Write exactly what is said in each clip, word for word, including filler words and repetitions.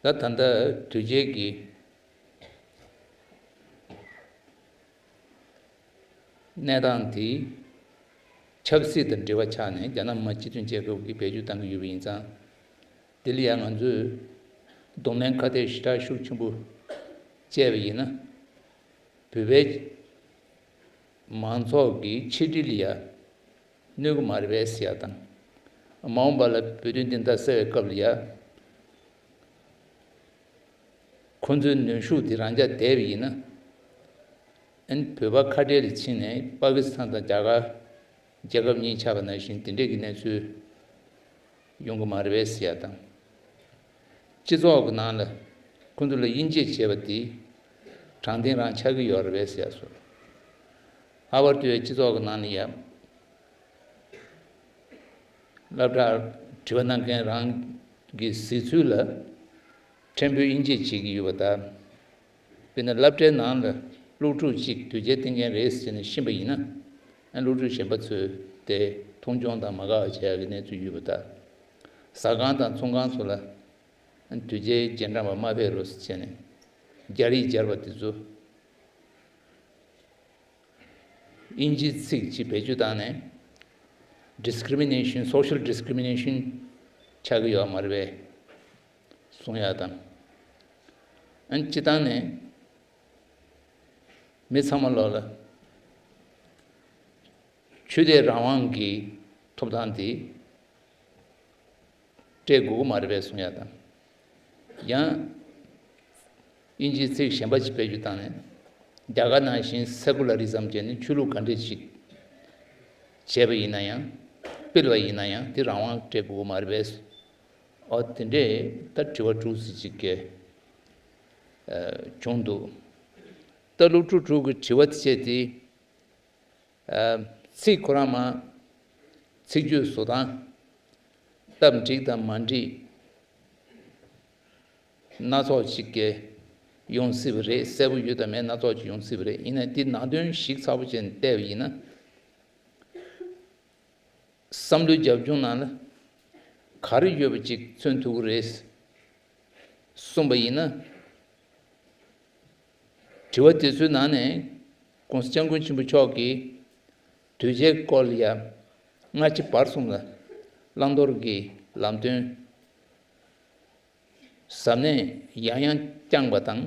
ད་ད་ལྟ་དུས་རྒྱལ་གྱི་གནས་སྟངས་དེ་ཆབ་སྲིད་དང་འབྲེལ་བ་ཆགས་ནས་རྒྱ་ནག་མི་དམངས་སྤྱི་མཐུན་རྒྱལ་ཁབ་ཀྱིས་བེད་སྤྱོད་གཏང་གི་ཡོད་པ་ཡིན་ཙང་། དེ་ལ་ཡང་ང་ཚོས་གདོང་ལེན་ཁ་གཏད་ཞེ་དྲག་ཤུགས་ཆེན་པོ་བྱས་པ་ཡིན་ན། བོད་པའི་མང་ཚོགས་ཀྱི་ཆིག་སྒྲིལ་ལ་ཡ་གནོད་ཀྱི་མ་རེད་པས་ཟེར་ཡ་དང་། མ་འོངས་པ་ལ་བོད་དོན་བདེན་མཐའ་གསལ་བའི་སྐབས་ལ་ཡ་ཁོ་ཚོའི་གནོན་ཤུགས་དེ་རང་འཇགས་བསྡད་པ་ཡིན་ན། ཨན་བོད་པ་ཁ་བྲལ་ལ་ཕྱིན་ནས་པ་ཀི་སི་ཐན་དང་རྒྱ་གར་རྒྱལ་ཁབ་གཉིས་ཆགས་པ་ནང་བཞིན་དེ་འདྲས་ཀྱི་གནས་ཚུལ་ཡོང་གི་མ་རེད་པས་ཟེར་ཡ་དང་། སྤྱི་ཚོགས་ཀྱི་ནང་ལ་ཁོ་ཚོ་ལ་དབྱེ་འབྱེད་བྱས་པ་དེ་དྲང་བདེན་རང་ཆགས་ཀྱི་ཡོད་རེད་པས་ཟེར་ཡ་སོགས། ལྷག་པར་དུ་སྤྱི་ཚོགས་ཀྱི་ནང་ལ་ཡ་སློབ་གྲྭར་དྲི་བ་གནང་མཁན་རང་གི་གཟིགས་ཚུལ་ལ་ཕྲན་བུ་དབྱེ་འབྱེད་བྱེད་ཀྱི་ཡོད་པ་དང་། དཔེར་ན་སློབ་གྲྭའི་ནང་ལ་སློབ་ཕྲུག་གཅིག་དོལ་རྒྱལ་བསྟེན་མཁན་རེད་ཟེར་ནས་ཕྱིན་པ་ཡིན་ན། ཨ་སློབ་ཕྲུག་གཞན་པ་ཚོས་དེ་མཐོང་ཆུང་དང་མ་དགའ་བ་བྱེད་ཡག་གི་གནས་ཚུལ་ཡོད་པ་དང་། ཟ་ཁང་དང་ཚོང་ཁང་སོགས་ལ་ཨ་དོལ་རྒྱལ་རྗེས་འབྲང་པ་མ་ཕེབས་རོགས་ཟེར་བྱས་ནས་སྦྱར་ཡིག་སྦྱར་བ་དེ་ཚོ། དབྱིན་ཇིའི་ཚིག་ཅིག་བེད་སྤྱོད་བཏང་ནས་discrimination, social discrimination ཆགས་ཀྱི་ཡོད་མ་རེད་པས་གསུང་ཡག་དང་། ཨན་སྤྱི་བཏང་ནས་མི་ཚང་མ་ལོག་ལ་ཆོས་དད་རང་དབང་གི་ཐོབ་ཐང་དེ་སྤྲད་དགོས་ཀྱི་མ་རེད་པས་གསུང་ཡག་དང་། ཡང་དབྱིན་ཇིའི་ཚིག་གཞན་པ་ཅིག་བེད་སྤྱོད་བཏང་ནས་རྒྱ་གར་ནང་བཞིན་secular ism བྱས་ནས་ཆོས་ལུགས་ག་འདྲས་ཅིག་བྱས་པ་ཡིན་ན་ཡང་། སྤེལ་བ་ཡིན་ན་ཡང་དེ་རང་དབང་སྤྲད་དགོས་ཀྱི་མ་རེད་པས། ཨོ་དེ་འདྲས་ད་དྲི་བ་དྲུག་ཙམ་ཅིག་གི་ཨ་བྱུང་འདུག་ད་སློབ་ཕྲུག་དྲུག་གི་དྲི་བ་དེ་བྱས་ཏེ། ཚིག་ཁོ་རང་མ། ཚིག་བརྗོད་བཟོ་སྟངས། སྟབས་འགྲིག་དང་མ་འགྲིག་སྣ་ཚོགས་ཅིག་གི་ཡོང་སྲིད་པ་རེད། གསལ་པོ་ཡོད་དང་མེད་སྣ་ཚོགས་ཅིག་ཡོང་སྲིད་པ་རེད། ཡིན་ན་འདི་ནང་དོན་ཞིབ་ཚགས་པོ་བྱས་ནས་བལྟས་པ་ཡིན་ན། བསམ་བློའི་རྒྱབ་ལྗོངས་ནང་ལ་ག་རེ་ཡོད་པ་ཅིག་མཚོན་ཐུབ་ཀྱི་རེད། གསུངས་པ་ཡིན་ན། དྲི་བ་དེ་ཚོའི་ནང་ནས་༸གོང་ས་༸སྐྱབས་མགོན་ཆེན་པོ་མཆོག་གིས་དོལ་རྒྱལ་སྐོར་ལ་ཡ་སྔ་ཕྱི་བར་གསུམ་ལ་བླང་དོར་གྱི་ལམ་སྟོན་གཟབ་ནན་ཡང་ཡང་བསྐྱངས་པ་དང་།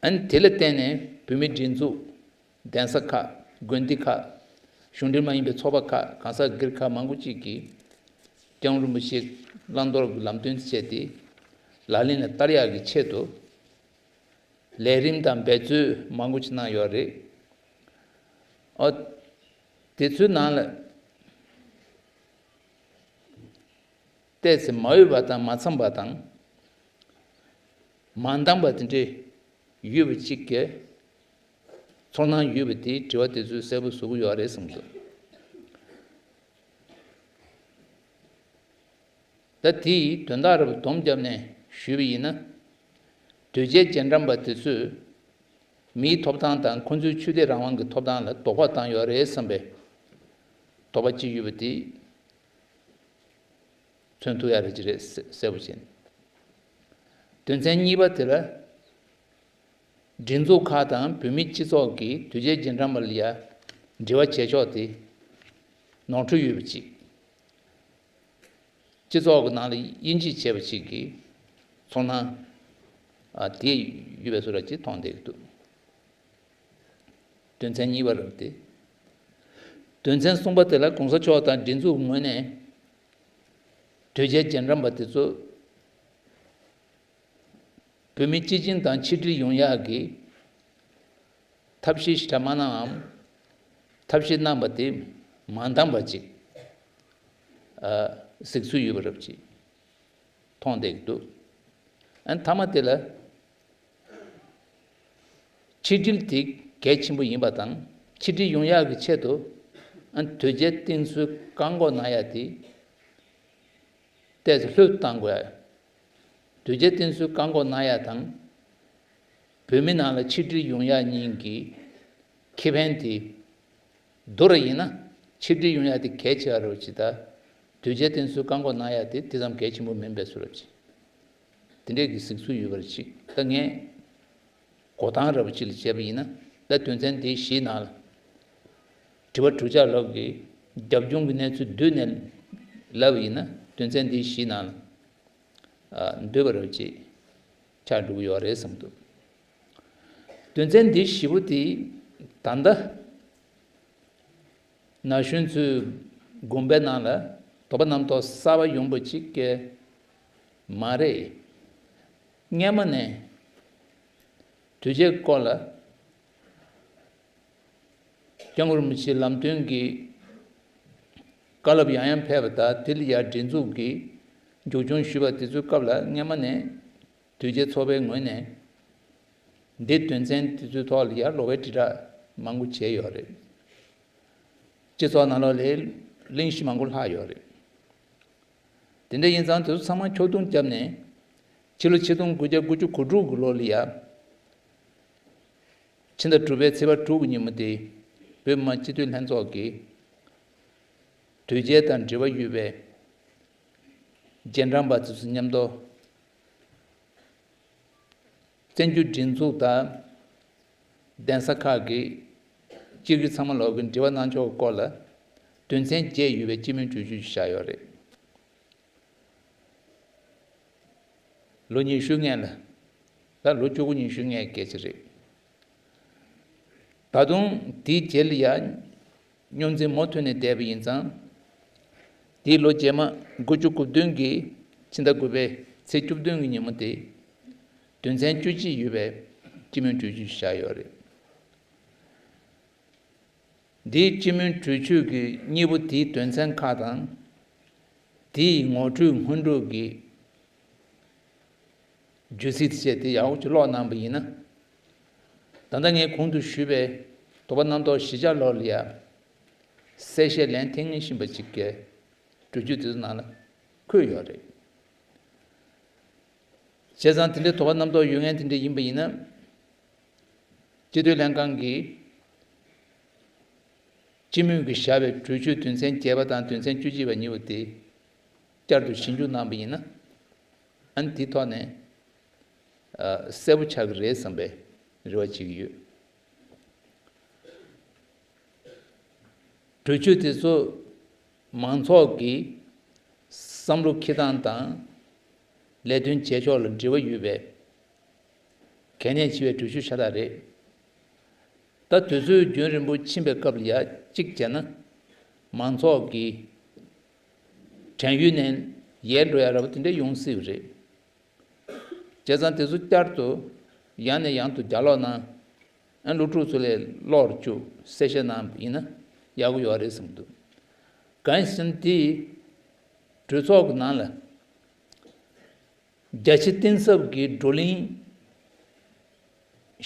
ཨན་དེ་ལ་བརྟེན་ནས་བོད་མིའི་སྒྲིག་འཛུགས། གདན་ས་ཁག། དགོན་སྡེ་ཁག། གཞུང་འབྲེལ་མ་ཡིན་པའི་ཚོགས་པ་ཁག། གང་ཟག་སྒེར་ཁག་མང་པོ་ཅིག་གིས་༸སྐྱབས་མགོན་རིན་པོ་ཆེའི་བླང་དོར་གྱི་ལམ་སྟོན་བྱས་ཏེ། ལག་ལེན་ལ་བསྟར་ཡག་གི་ཆེད་དུ་ལས་རིམ་དང་འབད་རྩོལ་མང་པོ་ཅིག་གནང་ཡོད་རེད། ཨོ། དེ་ཚོའི་ནང་ལ་ཏོག་ཙམ་མ་འོས་པ་དང་མ་འཚམས་པ་དང་། མ་འདང་པ་དེ་འདྲས་ཡོད་པ་ཅིག་གི་ཚོར་སྣང་ཡོད་པ་དེ་དྲི་བ་དེ་ཚོས་གསལ་པོ་བཟོ་གི་ཡོད་རེད་བསམ་གྱི་འདུག་ད་དེའི་དོན་དག་རེ་བ་སྡོམ་བརྒྱབ་ནས་ཞུས་པ་ཡིན་ན། དོལ་རྒྱལ་རྗེས་འབྲང་པ་དེ་ཚོས་མིའི་ཐོབ་ཐང་དང་ཁོ་ཚོའི་ཆོས་དད་རང་དབང་གི་ཐོབ་ཐང་ལ་དོགས་པ་བཏང་ཡོད་རེད་བསམ་པའི་དོགས་པ་ཅིག་ཡོད་པ་དེ་མཚོན་ཐུབ་ཡ་རེད་ཅི་རེད་གསལ་པོ་བྱས་ནས། དོན་ཚན་གཉིས་པ་དེ་ལ། སྒྲིག་འཛུགས་ཁག་དང་བོད་མིའི་སྤྱི་ཚོགས་ཀྱིས་དོལ་རྒྱལ་རྗེས་འབྲང་པ་ལ་ཡ་འབྲེལ་བ་བྱེད་ཕྱོགས་དེ་ནོར་འཁྲུལ་ཡོད་པ་ཅིག་སྤྱི་ཚོགས་ཀྱི་ནང་ལ་དབྱེ་འབྱེད་བྱས་པ་ཅིག་གི་ཚོར་སྣང་ཨ་དེ་ཡོད་པའི་བཟོ་འདྲ་ཅིག་མཐོང་བསྡད་ཀྱི་འདུག་དོན་ཚན་གཉིས་པ་རེད་དེ། དོན་ཚན་གསུམ་པ་དེ་ལ་གོང་ས་མཆོག་དང་སྒྲིག་འཛུགས་ངོས་ནས་དོལ་རྒྱལ་རྗེས་འབྲང་པ་དེ་ཚོ་བོད་མི་སྤྱི་བྱིངས་དང་ཆིག་སྒྲིལ་ཡོང་ཡག་གི་ཐབས་ཤེས་ཞེ་དྲག་མ་གནངམ། ཐབས་ཤེས་གནང་པ་དེ་མ་འདང་པ་ཅིག་ཨ་གཟིགས་ཚུལ་ཡོད་པ་རབ་ཅིག་མཐོང་བསྡད་ཀྱི་འདུག་ཨ་ནི་མཐའ་མ་དེ་ལ་ཆིག་སྒྲིལ་དེ་གལ་ཆེན་པོ་ཡིན་པ་དང་། ཆིག་སྒྲིལ་ཡོང་ཡག་གི་ཆེད་དུ་ཨ་ནི་དོལ་རྒྱལ་བསྟེན་ཚུལ་བཀག་འགོག་གནང་ཡག་དེ་ཏོག་ཙམ་ལྷོད་བཏང་དགོས། དོལ་རྒྱལ་བསྟེན་ཚུལ་བཀག་འགོག་གནང་ཡག་དང་། བོད་མི་ནང་ལ་ཆིག་སྒྲིལ་ཡོང་ཡག་གཉིས་ཀྱི་ཁེ་ཕན་དེ་བསྡུར་བ་ཡིན་ན། ཆིག་སྒྲིལ་ཡོང་ཡག་དེ་གལ་ཆེ་བ་རེད་ཅེས་དང་། དོལ་རྒྱལ་བསྟེན་ཚུལ་བཀག་འགོག་གནང་ཡག་དེ་དེ་ཙམ་གལ་ཆེན་པོ་མིན་པའི་བཟོ་འདྲ་ཅིག་དེ་འདྲས་ཀྱི་གཟིགས་ཚུལ་ཡོད་པར་གཅིག་ད་ངས་གོ་སྟངས་འདྲ་པོ་གཅིག་ལ་བྱས་པ་ཡིན་ན། ད་དོན་ཚན་འདི་བཞིའི་ནང་ལ་དྲི་བ་དྲུག་ཅུ་ལོག་གི་རྒྱབ་ལྗོངས་ཀྱི་གནས་ཚུལ་བསྡུས་ནས་ལབ་པ་ཡིན་ན། དོན་ཚན་འདི་བཞིའི་ནང་ལ་འདུས་པ་རེད་ཅེས་ཆགས་འགྲོ་གི་ཡོད་རེད་བསམ་འདུག་དོན་ཚན་འདི་བཞི་པོ་དེ་ད་ལྟ་ན་གཞོན་ཚོའི་དགོངས་པའི་ནང་ལ་དོགས་པ་རྣམ་རྟོག་གསར་པ་ཡོང་པ་ཅིག་གས་མ་རེད། སྔས་མ་ནས་དུས་བཅད་སྐོར་ལ་སྐྱབས་མགོན་རིན་པོ་ཆེའི་ལམ་སྟོན་གྱི་བཀའ་སློབ་ཡང་ཡང་ཕེབས་པ་དང་། དེ་ལ་ཡང་སྒྲིག་འཛུགས་ཀྱི་མཇུག་སྐྱོང་ཞུས་པ་དེ་ཚོའི་སྐབས་ལ་སྔས་མ་ནས་དུས་བཅད་ཚོགས་པའི་ངོས་ནས་འདི་དོན་ཚན་དེ་ཚོའི་ཐོག་ལ་ཡང་ལོག་པའི་དྲིལ་བསྒྲགས་མང་པོ་བྱས་ཡོད་རེད། སྤྱི་ཚོགས་ནང་ལོགས་ལ་གླེང་གཞི་མང་པོ་ལྷག་ཡོད་རེད། དེ་འདྲ་ཡིན་ཙང་དེ་ཚོ་ཚང་མ་ཕྱོགས་བསྡོམས་བརྒྱབ་ནས་ཕྱི་ལོ་ཆིག་སྟོང་དགུ་བརྒྱ་དགུ་བཅུ་གོ་དྲུག་གི་ལོ་ལ་ཡ། ཕྱི་ཟླ་དྲུག་པའི་ཚེས་པ་དྲུག་གི་ཉིན་མོ་དེ་བོད་མི་མང་སྤྱི་འཐུས་ལྷན་ཚོགས་ཀྱི་དུས་བཅད་དང་འབྲེལ་བ་ཡོད་པའི་རྗེས་འབྲང་པ་ཚོ་མཉམ་དུ་བཙན་བྱོལ་སྒྲིག་འཛུགས་དང་གདན་ས་ཁག་གི་སྤྱི་འཐུས་ཚང་མ་ལོག་གི་འབྲེལ་བ་གནང་ཕྱོགས་སྐོར་ལ་དོན་ཚན་བརྒྱད་ཡོད་པའི་སྤྱི་མོས་གྲོས་ཆོད་ཞིག་བཞག་ཡོད་རེད། ལོ་ཉི་ཤུ་སྔོན་ལ། ད་ལོ་བཅུ་དགུ་ཉི་ཤུ་སྔོན་སྐད་ཆ་རེད། ད་དུང་དེའི་རྗེས་ལ་ཡ་རྙོག་འཛིང་མུ་མཐུད་ནས་བསྡད་པ་ཡིན་ཙང་། དེའི་ལོ་རྗེས་མ་དགུ་བཅུ་གོ་བདུན་གྱི་ཕྱི་ཟླ་དགུ་པའི་ཚེས་བཅུ་བདུན་གྱི་ཉིན་མོ་དེ་དོན་ཚན་བཅུ་གཅིག་ཡོད་པའི་སྤྱི་མོས་གྲོས་ཆོད་བཞག་ཡོད་རེད། འདིའི་སྤྱི་མོས་གྲོས་ཆོད་ཀྱི་གཉིས་པོ་དེའི་དོན་ཚན་ཁག་དང་། དེའི་ངོ་སྤྲོད་སྔོན་འགྲོ་གི་བརྗོད་ཚིག་དེ་བཅས་དེ་ཡག་པོ་ཅིག་ཀློག་གནང་པ་ཡིན་ན། ད་ལྟ་ངས་གོང་དུ་ཞུས་པའི་དོགས་པ་རྣམ་རྟོག་བཞི་ཆ་ལོག་ལ་ཡ་གསལ་བཤད་ལན་ཐེངས་ངེས་བཞིན་པ་ཅིག་གི་གྲོས་ཆོད་དེ་ཚོ་ནང་ལ་འཁོད་ཡོད་རེད། བྱས་ཙང་དེ་འདྲའི་དོགས་པ་རྣམ་རྟོག་ཡོད་མཁན་དེ་འདྲ་ཡིན་པ་ཡིན་ན། སྤྱི་འཐུས་ལྷན་ཁང་གིས་སྤྱི་མོས་ཀྱིས་བཞག་པའི་གྲོས་ཆོད་དོན་ཚན་བརྒྱད་པ་དང་དོན་ཚན་བཅུ་གཅིག་པ་གཉིས་པོ་དེ་བསྐྱར་དུ་ཞིབ་འཇུག་གནང་པ་ཡིན་ན། ཨ་ནི་དེའི་ཐོག་ནས་ཨ་གསལ་པོ་ཆགས་ཀྱི་རེད་བསམ་པའི་རེ་བ་བྱེད་ཀྱི་ཡོད། གྲོས་ཆོད་དེ་ཚོ་མང་ཚོགས་ཀྱི་བསམ་བློ་འཁྱེར་སྟངས་དང་ལས་དོན་བྱེད་ཕྱོགས་ལ་འབྲེལ་བ་ཡོད་པའི་གལ་གནད་ཆེ་བའི་གྲོས་ཆོད་ཤ་སྟག་རེད། ད་དུས་ཚོད་རྒྱུན་རིང་པོ་ཕྱིན་པའི་སྐབས་ལ་ཡ་གཅིག་བྱས་ན་མང་ཚོགས་ཀྱི་དྲན་ཡུལ་ནས་ཡལ་འགྲོ་ཡ་འདྲ་པོ་དེ་འདྲ་ཡོང་སྲིད་པ་རེད། བྱས་ཙང་དེ་ཚོ་བསྐྱར་དུ་ཡང་ནས་ཡང་དུ་རྒྱག་ཀློག་གནང་། ཨ་སློབ་ཕྲུག་ཚོ་ལ་ཀློག་བཅུག་གསལ་བཤད་གནང་བ་ཡིན་ན་ཡག་པོ་ཡོད་རེད་བསམ་གྱི་འདུག་གང་ཡིན་ཟེར་ན་དེ་གྲོས་ཚོགས་ཀྱི་ནང་ལ་རྒྱ་ཆེ་གཏིང་ཟབ་ཀྱི་བགྲོ་གླེང་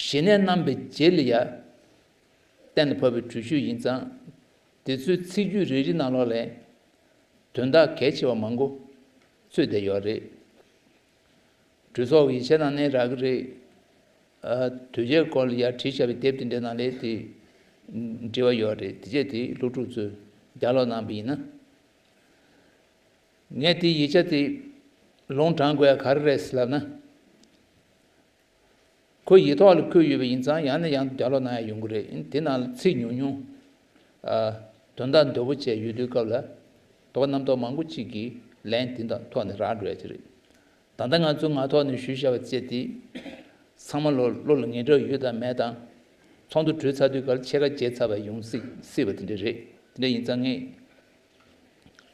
ཞེ་ནས་གནང་པའི་རྗེས་ལ་ཡ་གཏན་ལ་ཕབ་པའི་གྲོས་ཆོད་ཡིན་ཙང་། དེ་ཚོའི་ཚིག་བརྗོད་རེ་རེ་ནང་ལོགས་ལ་དོན་དག་གལ་ཆེ་བ་མང་པོ་ཚུད་བསྡད་ཡོད་རེད། གྲོས་ཚོགས་ཀྱི་ཡིག་ཆ་ནང་ནས་རག་གི་རེད། ཨ་དུས་བཅད་སྐོར་ལ་ཡར་བྲིས་བཞག་པའི་དེབ་དེ་འདྲའི་ནང་ལ་དེ་འབྲེལ་བ་ཡོད་རེད། དེ་བྱས་དེ་སློབ་ཕྲུག་ཚོས་རྒྱག་ཀློག་གནང་པ་ཡིན་ན། ངས་དེ་ཡིག་ཆ་དེ་ལུང་དྲངས་དགོས་ཡ་ག་རེ་རེད་ཟེར་ལབ་ན། ཁོ་ཡིག་ཐོག་ལ་བཀོད་ཡོད་པ་ཡིན་ཙང་ཡང་ནས་ཡང་དུ་རྒྱག་ཀློག་གནང་ཡ་ཡོང་གི་རེད། དེ་ནང་ལ་ཚིག་ཉུང་ཉུང་། ཨ་དོན་དག་འདོད་པོ་བཅས་ཡོད་དུས་སྐབས་ལ་དོགས་པ་རྣམ་རྟོག་མང་པོ་གཅིག་གིས་ལན་དེ་དང་ཐོག་ནས་རག་འགྲོ་ཡ་ཅིག་རེད། ད་ལྟ་ང་ཚོའི་ངག་ཐོག་ནས་ཞུས་བཞག་པ་བཅས་དེ་ཚང་མ་ལོ་བློ་ལ་ངེས་འབྱུང་ཡོད་དང་མེད་དང་། ཚོགས་འདུ་གྲོལ་ཚར་དུས་སྐབས་ལ་ཕྱེད་ཀ་བརྗེད་ཚར་བ་ཡོང་སྲིད་སྲིད་པ་དེ་འདྲ་རེད། དེ་འདྲ་ཡིན་ཙང་ངས་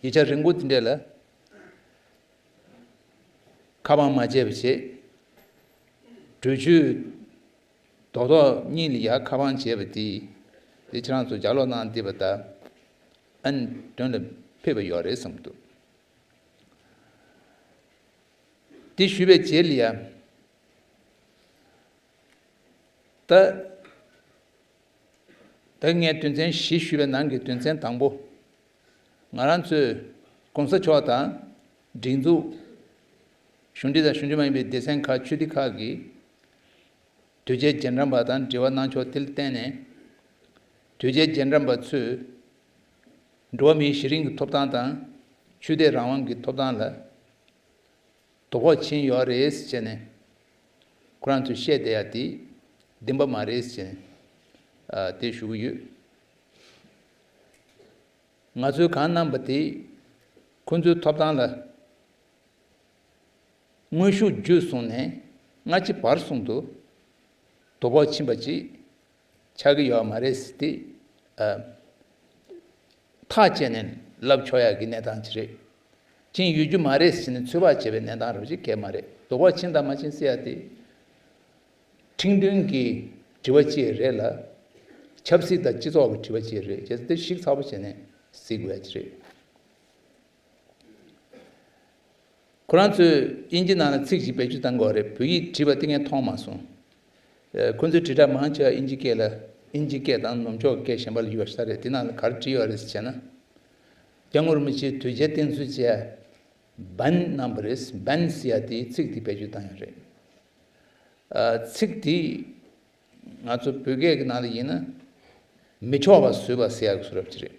ཡིག་ཆ་རིང་པོ་དེ་འདྲ་ལ་ཁ་པང་མ་བྱས་པ་བྱས། གྲོས་ཆོད་རྡོག་རྡོག་གཉིས་ལ་ཡ་ཁ་པང་བྱས་པ་དེ། དེ་ཁྱེད་རང་ཚོ་རྒྱག་ཀློག་གནང་བསྡད་པ་དང་། ཨ་ནི་དོན་ལ་ཕེབས་པ་ཡོད་རེད་བསམ་འདུག་དེ་ཞུས་པའི་རྗེས་ལ་ཡ། ད། ད་ངས་དོན་ཚན་བཞི་ཞུས་པའི་ནང་གི་དོན་ཚན་དང་པོ། ང་རང་ཚོས་གོང་ས་མཆོག་དང་སྒྲིག་འཛུགས། གཞུང་འབྲེལ་དང་གཞུང་འབྲེལ་མ་ཡིན་པའི་སྡེ་ཚན་ཁག་ཆོས་སྡེ་ཁག་གིས་དོལ་རྒྱལ་རྗེས་འབྲང་པ་དང་འབྲེལ་བ་གནང་ཕྱོགས་དེ་ལ་བརྟེན་ནས། དོལ་རྒྱལ་རྗེས་འབྲང་པ་ཚོས་འགྲོ་བ་མིའི་གཞི་རིམ་གྱི་ཐོབ་ཐང་དང་ཆོས་དད་རང་དབང་གི་ཐོབ་ཐང་ལ་ དོ་ཕོག་ཕྱིན་ཡོད་རེད་ཟེར་ནས་ཁོ་རང་ཚོས་བཤད་བསྡད་ཡ་དེ་བདེན་པ་མ་རེད་ཟེར་ནས་ཨ་དེ་ཞུ་གི་ཡོད། ང་ཚོས་གང་གནང་པ་དེ་ཁོ་ཚོའི་ཐོབ་ཐང་ལ་དངོས་ཤུགས་བརྒྱུད་སོང་ནས་སྔ་ཕྱི་བར་གསུམ་དུ་དོ་ཕོག་ཕྱིན་པ་ཅིག་ཆགས་ཀྱི་ཡོད་མ་རེད་ཟེར་ཏེ། ཨ། ཐག་བཅད་ནས་ལབ་ཆོག་ཡག་གི་གནས་སྟངས་ཅིག་རེད། ཕྱིན་ཡོད་རྒྱུ་མ་རེད་ཟེར་ནས་ཚོད་དཔག་བྱས་པའི་གནས་སྟངས་རེད་ཅིག་གས་མ་རེད། དོ་ཕོག་ཕྱིན་དང་མ་ཕྱིན་ཟེར་ཡ་དེ། ཁྲིམས་མཐུན་གྱི་དྲི་བ་ཅིག་རེད་ལ། ཆབ་སྲིད་དང་སྤྱི་ཚོགས་ཀྱི་དྲི་བ་ཅིག་རེད། བྱས་ཙང་དེ་ཞིབ་ཚགས་པོ་བྱས་ནས་གཟིགས་དགོས་ཡ་ཅིག་རེད། ཁོ་རང་ཚོས་དབྱིན་ཇི་ནང་ལ་ཚིག་ཅིག་བེད་སྤྱོད་བཏང་གི་ཡོད་རེད། བོད་ཡིག་བྲིས་པ་དེ་ངས་མཐོང་མ་སོང་། ཨ། ཁོ་ཚོའི་དྲིལ་བསྒྲགས་མང་ཆེ་བ་དབྱིན་ཇི་སྐད་ལ། དབྱིན་ཇི་སྐད་དང་ནུབ་ཕྱོགས་སྐད་གཞན་པ་ལ་ཡོད་པ་ཞིག་རེད། དེ་ནང་ལ་ག་རེ་བྲིས་ཡོད་རེད་ཟེར་བྱས་ན། སྐྱབས་མགོན་རིན་པོ་ཆེས་དོལ་རྒྱལ་བསྟེན་གསོལ་བྱས། བན་གནང་བ་རེད། བན་ཟེར་ཡ་དེའི་ཚིག་དེ་བེད་སྤྱོད་བཏང་ཡོད་རེད། ཨ། ཚིག་དེ་ང་ཚོ་བོད་སྐད་ཀྱི་ནང་ལ་ཡིན་ན། མི་ཆོག་པ་བཟོས་པ་ཟེར་ཡག་གི་བཟོ་འདྲ་ཅིག་རེད།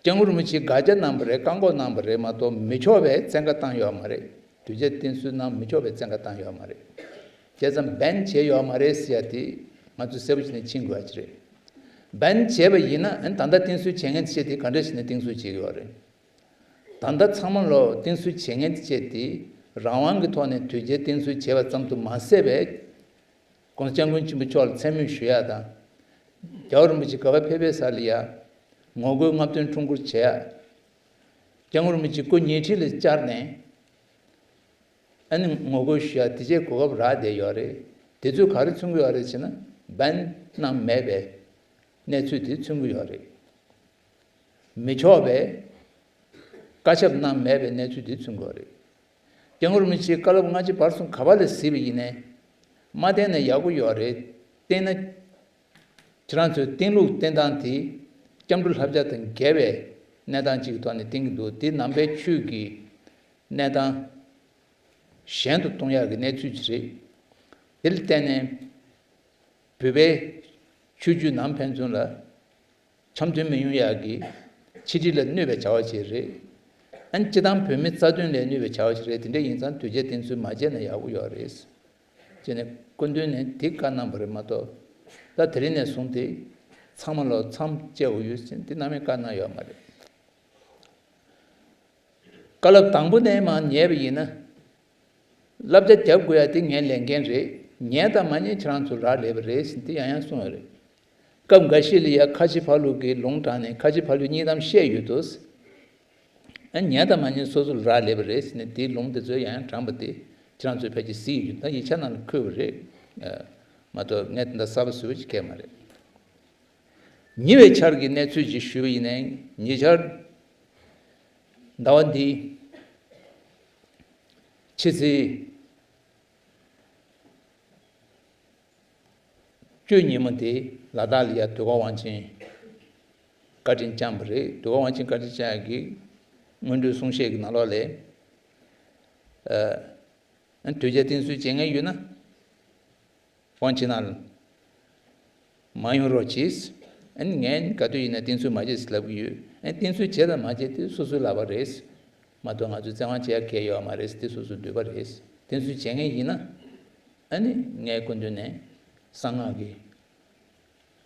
སྐྱབས་མགོན་རིན་པོ་ཆེས་དགག་བྱ་གནང་བ་རེད། བཀག་འགོག་གནང་བ་རེད་མ་གཏོགས་མི་ཆོག་པའི་བཙན་བཀའ་བཏང་ཡོད་མ་རེད། དོལ་རྒྱལ་བསྟེན་གསོལ་གནང་མི་ཆོག་པའི་བཙན་བཀའ་བཏང་ཡོད་མ་རེད། བྱས་ཙང་བན་བྱས་ཡོད་མ་རེད་ཟེར་ཡ་དེ་ང་ཚོས་གསལ་པོ་བྱས་ནས་མཁྱེན་དགོས་ཡ་ཅིག་རེད། བན་བྱས་པ་ཡིན་ན་ཨ་ནི་ད་ལྟ་བསྟེན་གསོལ་བྱེད་མཁན་བྱས་དེ་ག་འདྲ་བྱས་ནས་བསྟེན་གསོལ་བྱེད་ཀྱི་ཡོད་རེད། ད་ལྟ་ཚང་མ་ལོ་བསྟེན་གསོལ་བྱེད་མཁན་བྱས་དེ་རང་དབང་གི་ཐོག་ནས་དོལ་རྒྱལ་བསྟེན་གསོལ་བྱས་པ་ཙམ་དུ་མ་ཟད་པའི། ༸གོང་ས་༸སྐྱབས་མགོན་ཆེན་པོ་མཆོག་ལ་མཚན་སྨོད་ཞུ་ཡ་དང་། རྒྱལ་བ་རིན་པོ་ཆེ་ག་པར་ཕེབས་ཕེབས་ས་ལ་ཡ། ངོ་རྒོལ་རྔམ་སྟོན་ཁྲོམ་སྐོར་བྱེད་ཡ། སྐྱབས་མགོན་རིན་པོ་ཆེ་སྐུ་ཉེ་འཁྲིས་ལ་བཅར་ནས། ཨ་ནི་ངོ་རྒོལ་ཞུ་ཡ་དེ་བྱས་གོ་སྐབས་རག་བསྡད་ཡོད་རེད། དེ་ཚོས་ག་རེ་མཚོན་གྱི་ཡོད་རེད་ཟེར་ན། བན་གནང་མེད་པའི་གནས་ཚུལ་དེ་མཚོན་གྱི་ཡོད་རེད། མི་ཆོག་པའི་བཀའ་ཁྱབ་གནང་མེད་པའི་གནས་ཚུལ་འདི་མཚོན་གྱི་ཡོད་རེད། སྐྱབས་མགོན་རིན་པོ་ཆེས་བཀའ་སློབ་སྔ་ཕྱི་བར་གསུམ་ག་པ་ལ་གཟིགས་པ་ཡིན་ནའི། མ་བསྟེན་ན་ཡག་པོ་ཡོད་རེད། བསྟེན་ན། ཁྱེད་རང་ཚོའི་བསྟེན་ལུགས་བསྟེན་སྟངས་དེ། སྐྱབས་འགྲོ་བསླབ་བྱ་དང་འགལ་བའི་གནས་སྟངས་གཅིག་གི་ཐོག་ནས་བསྟེན་གྱི་འདུག་དེ་ནང་པའི་ཆོས་ཀྱི་གནས་སྟངས་ཞན་དུ་གཏོང་ཡག་གི་གནས་ཚུལ་ཅིག་རེད། དེ་ལ་བརྟེན་ནས། བོད་པའི་ཆོས་བརྒྱུད་ནང་ཕན་ཚུན་ལ་འཆམ་མཐུན་མི་ཡོང་ཡག་གི་ཆིག་སྒྲིལ་ལ་གནོད་པའི་བྱ་བ་ཞིག་རེད། ཨ་ནི་སྤྱི་བཏང་བོད་མི་རྩ་དོན་ལ་གནོད་པའི་བྱ་བ་ཞིག་རེད། དེ་འདྲ་ཡིན་ཙང་དོལ་རྒྱལ་བསྟེན་གསོལ་མ་བྱས་ན་ཡག་པོ་ཡོད་རེད། ཅེས་ནས་སྐུ་མདུན་ནས་དེ་བཀའ་གནང་བ་རེད་མ་གཏོགས། ད་དེ་རིང་ནས་བཟུང་སྟེ་ཚང་མ་ལོ་མཚམས་བཅད་དགོས་ཡོད་ཟེར་དེ་ནམ་ཡང་བཀའ་གནང་ཡོད་མ་རེད། བཀའ་སློབ་དང་པོ་ནས་མར་ཉན་པ་ཡིན་ན། བསླབ་བྱ་རྒྱབ་དགོས་ཡ་དེ་ངའི་ལས་འགན་རེད། ཉན་དང་མ་ཉན་ཁྱེད་རང་ཚོ་རག་ལས་པ་རེད་ཟེར་དེ་ཡང་ཡང་གསུངས་ཡོད་རེད། སྐབས་འགའ་ཞིག་ལ་ཡ་ཁ་ཆེ་ཕ་ལུགས་ཀྱི་ལུང་དྲངས་ནས་ཁ་ཆེ་ཕ་ལུགས་གཉིས་གཏམ་བཤད་ཡོད་དོ། ཨ་ཉན་དང་མ་ཉན་སོ་སོ་ལ་རག་ལས་པ་རེད་ཟེར་ནས་དེའི་ལུང་དེ་ཚོ་ཡང་ཡང་དྲངས་པ་དེ་ཁྱེད་རང་ཚོས་ཕལ་ཆེར་གཟིགས་ཡོད་ད་ཡིག་ཆ་ནང་ལ་འཁོད་པ་རེད། མ་གཏོགས་ངས་དེ་འདྲ་གསར་པ་བཟོས་པ་ཅིག་གས་མ་རེད། ཉེ་བའི་ཆར་གྱི་གནས་ཚུལ་ཅིག་ཞུས་པ་ཡིན་ནའི་ཉེ་ཆར་ཟླ་བ་འདིའི་ཕྱི་ཚེས་བཅུ་ཉིན་མོ་དེ་ལ་དྭགས་ལ་ཡ་དུས་འཁོར་དབང་ཆེན་བཀའ་དྲིན་བསྐྱངས་པ་རེད། དུས་འཁོར་དབང་ཆེན་བཀའ་དྲིན་བསྐྱངས་ཡག་གི་སྔོན་འགྲོའི་གསུང་བཤད་ཀྱི་ནང་ལོགས་ལ། ཨ། དོལ་རྒྱལ་བསྟེན་གསོལ་བྱེད་མཁན་ཡོད་ན། དབང་ཆེན་ནང་ལ་མ་ཡོང་རོགས་གྱིས། ཨ་ནི་ངས་ག་དུས་ཡིན་ན་བསྟེན་གསོལ་མ་བྱེད་ཟེར་ལབ་ཀྱི་ཡོད། ཨ་ནི་བསྟེན་གསོལ་བྱེད་དང་མ་བྱེད་དེ་སོ་སོའི་ལག་པ་རེད། མ་གཏོགས་ང་ཚོས་བཙན་དབང་བྱེད་ཡ་གལ་ཡོད་མ་རེད། དེ་སོ་སོའི་འདོད་པ་རེད། བསྟེན་གསོལ་བྱེད་མཁན་ཡིན་ན། ཨ་ནི་ངའི་སྐུ་མདུན་ནས་གསང་སྔགས་ཀྱི་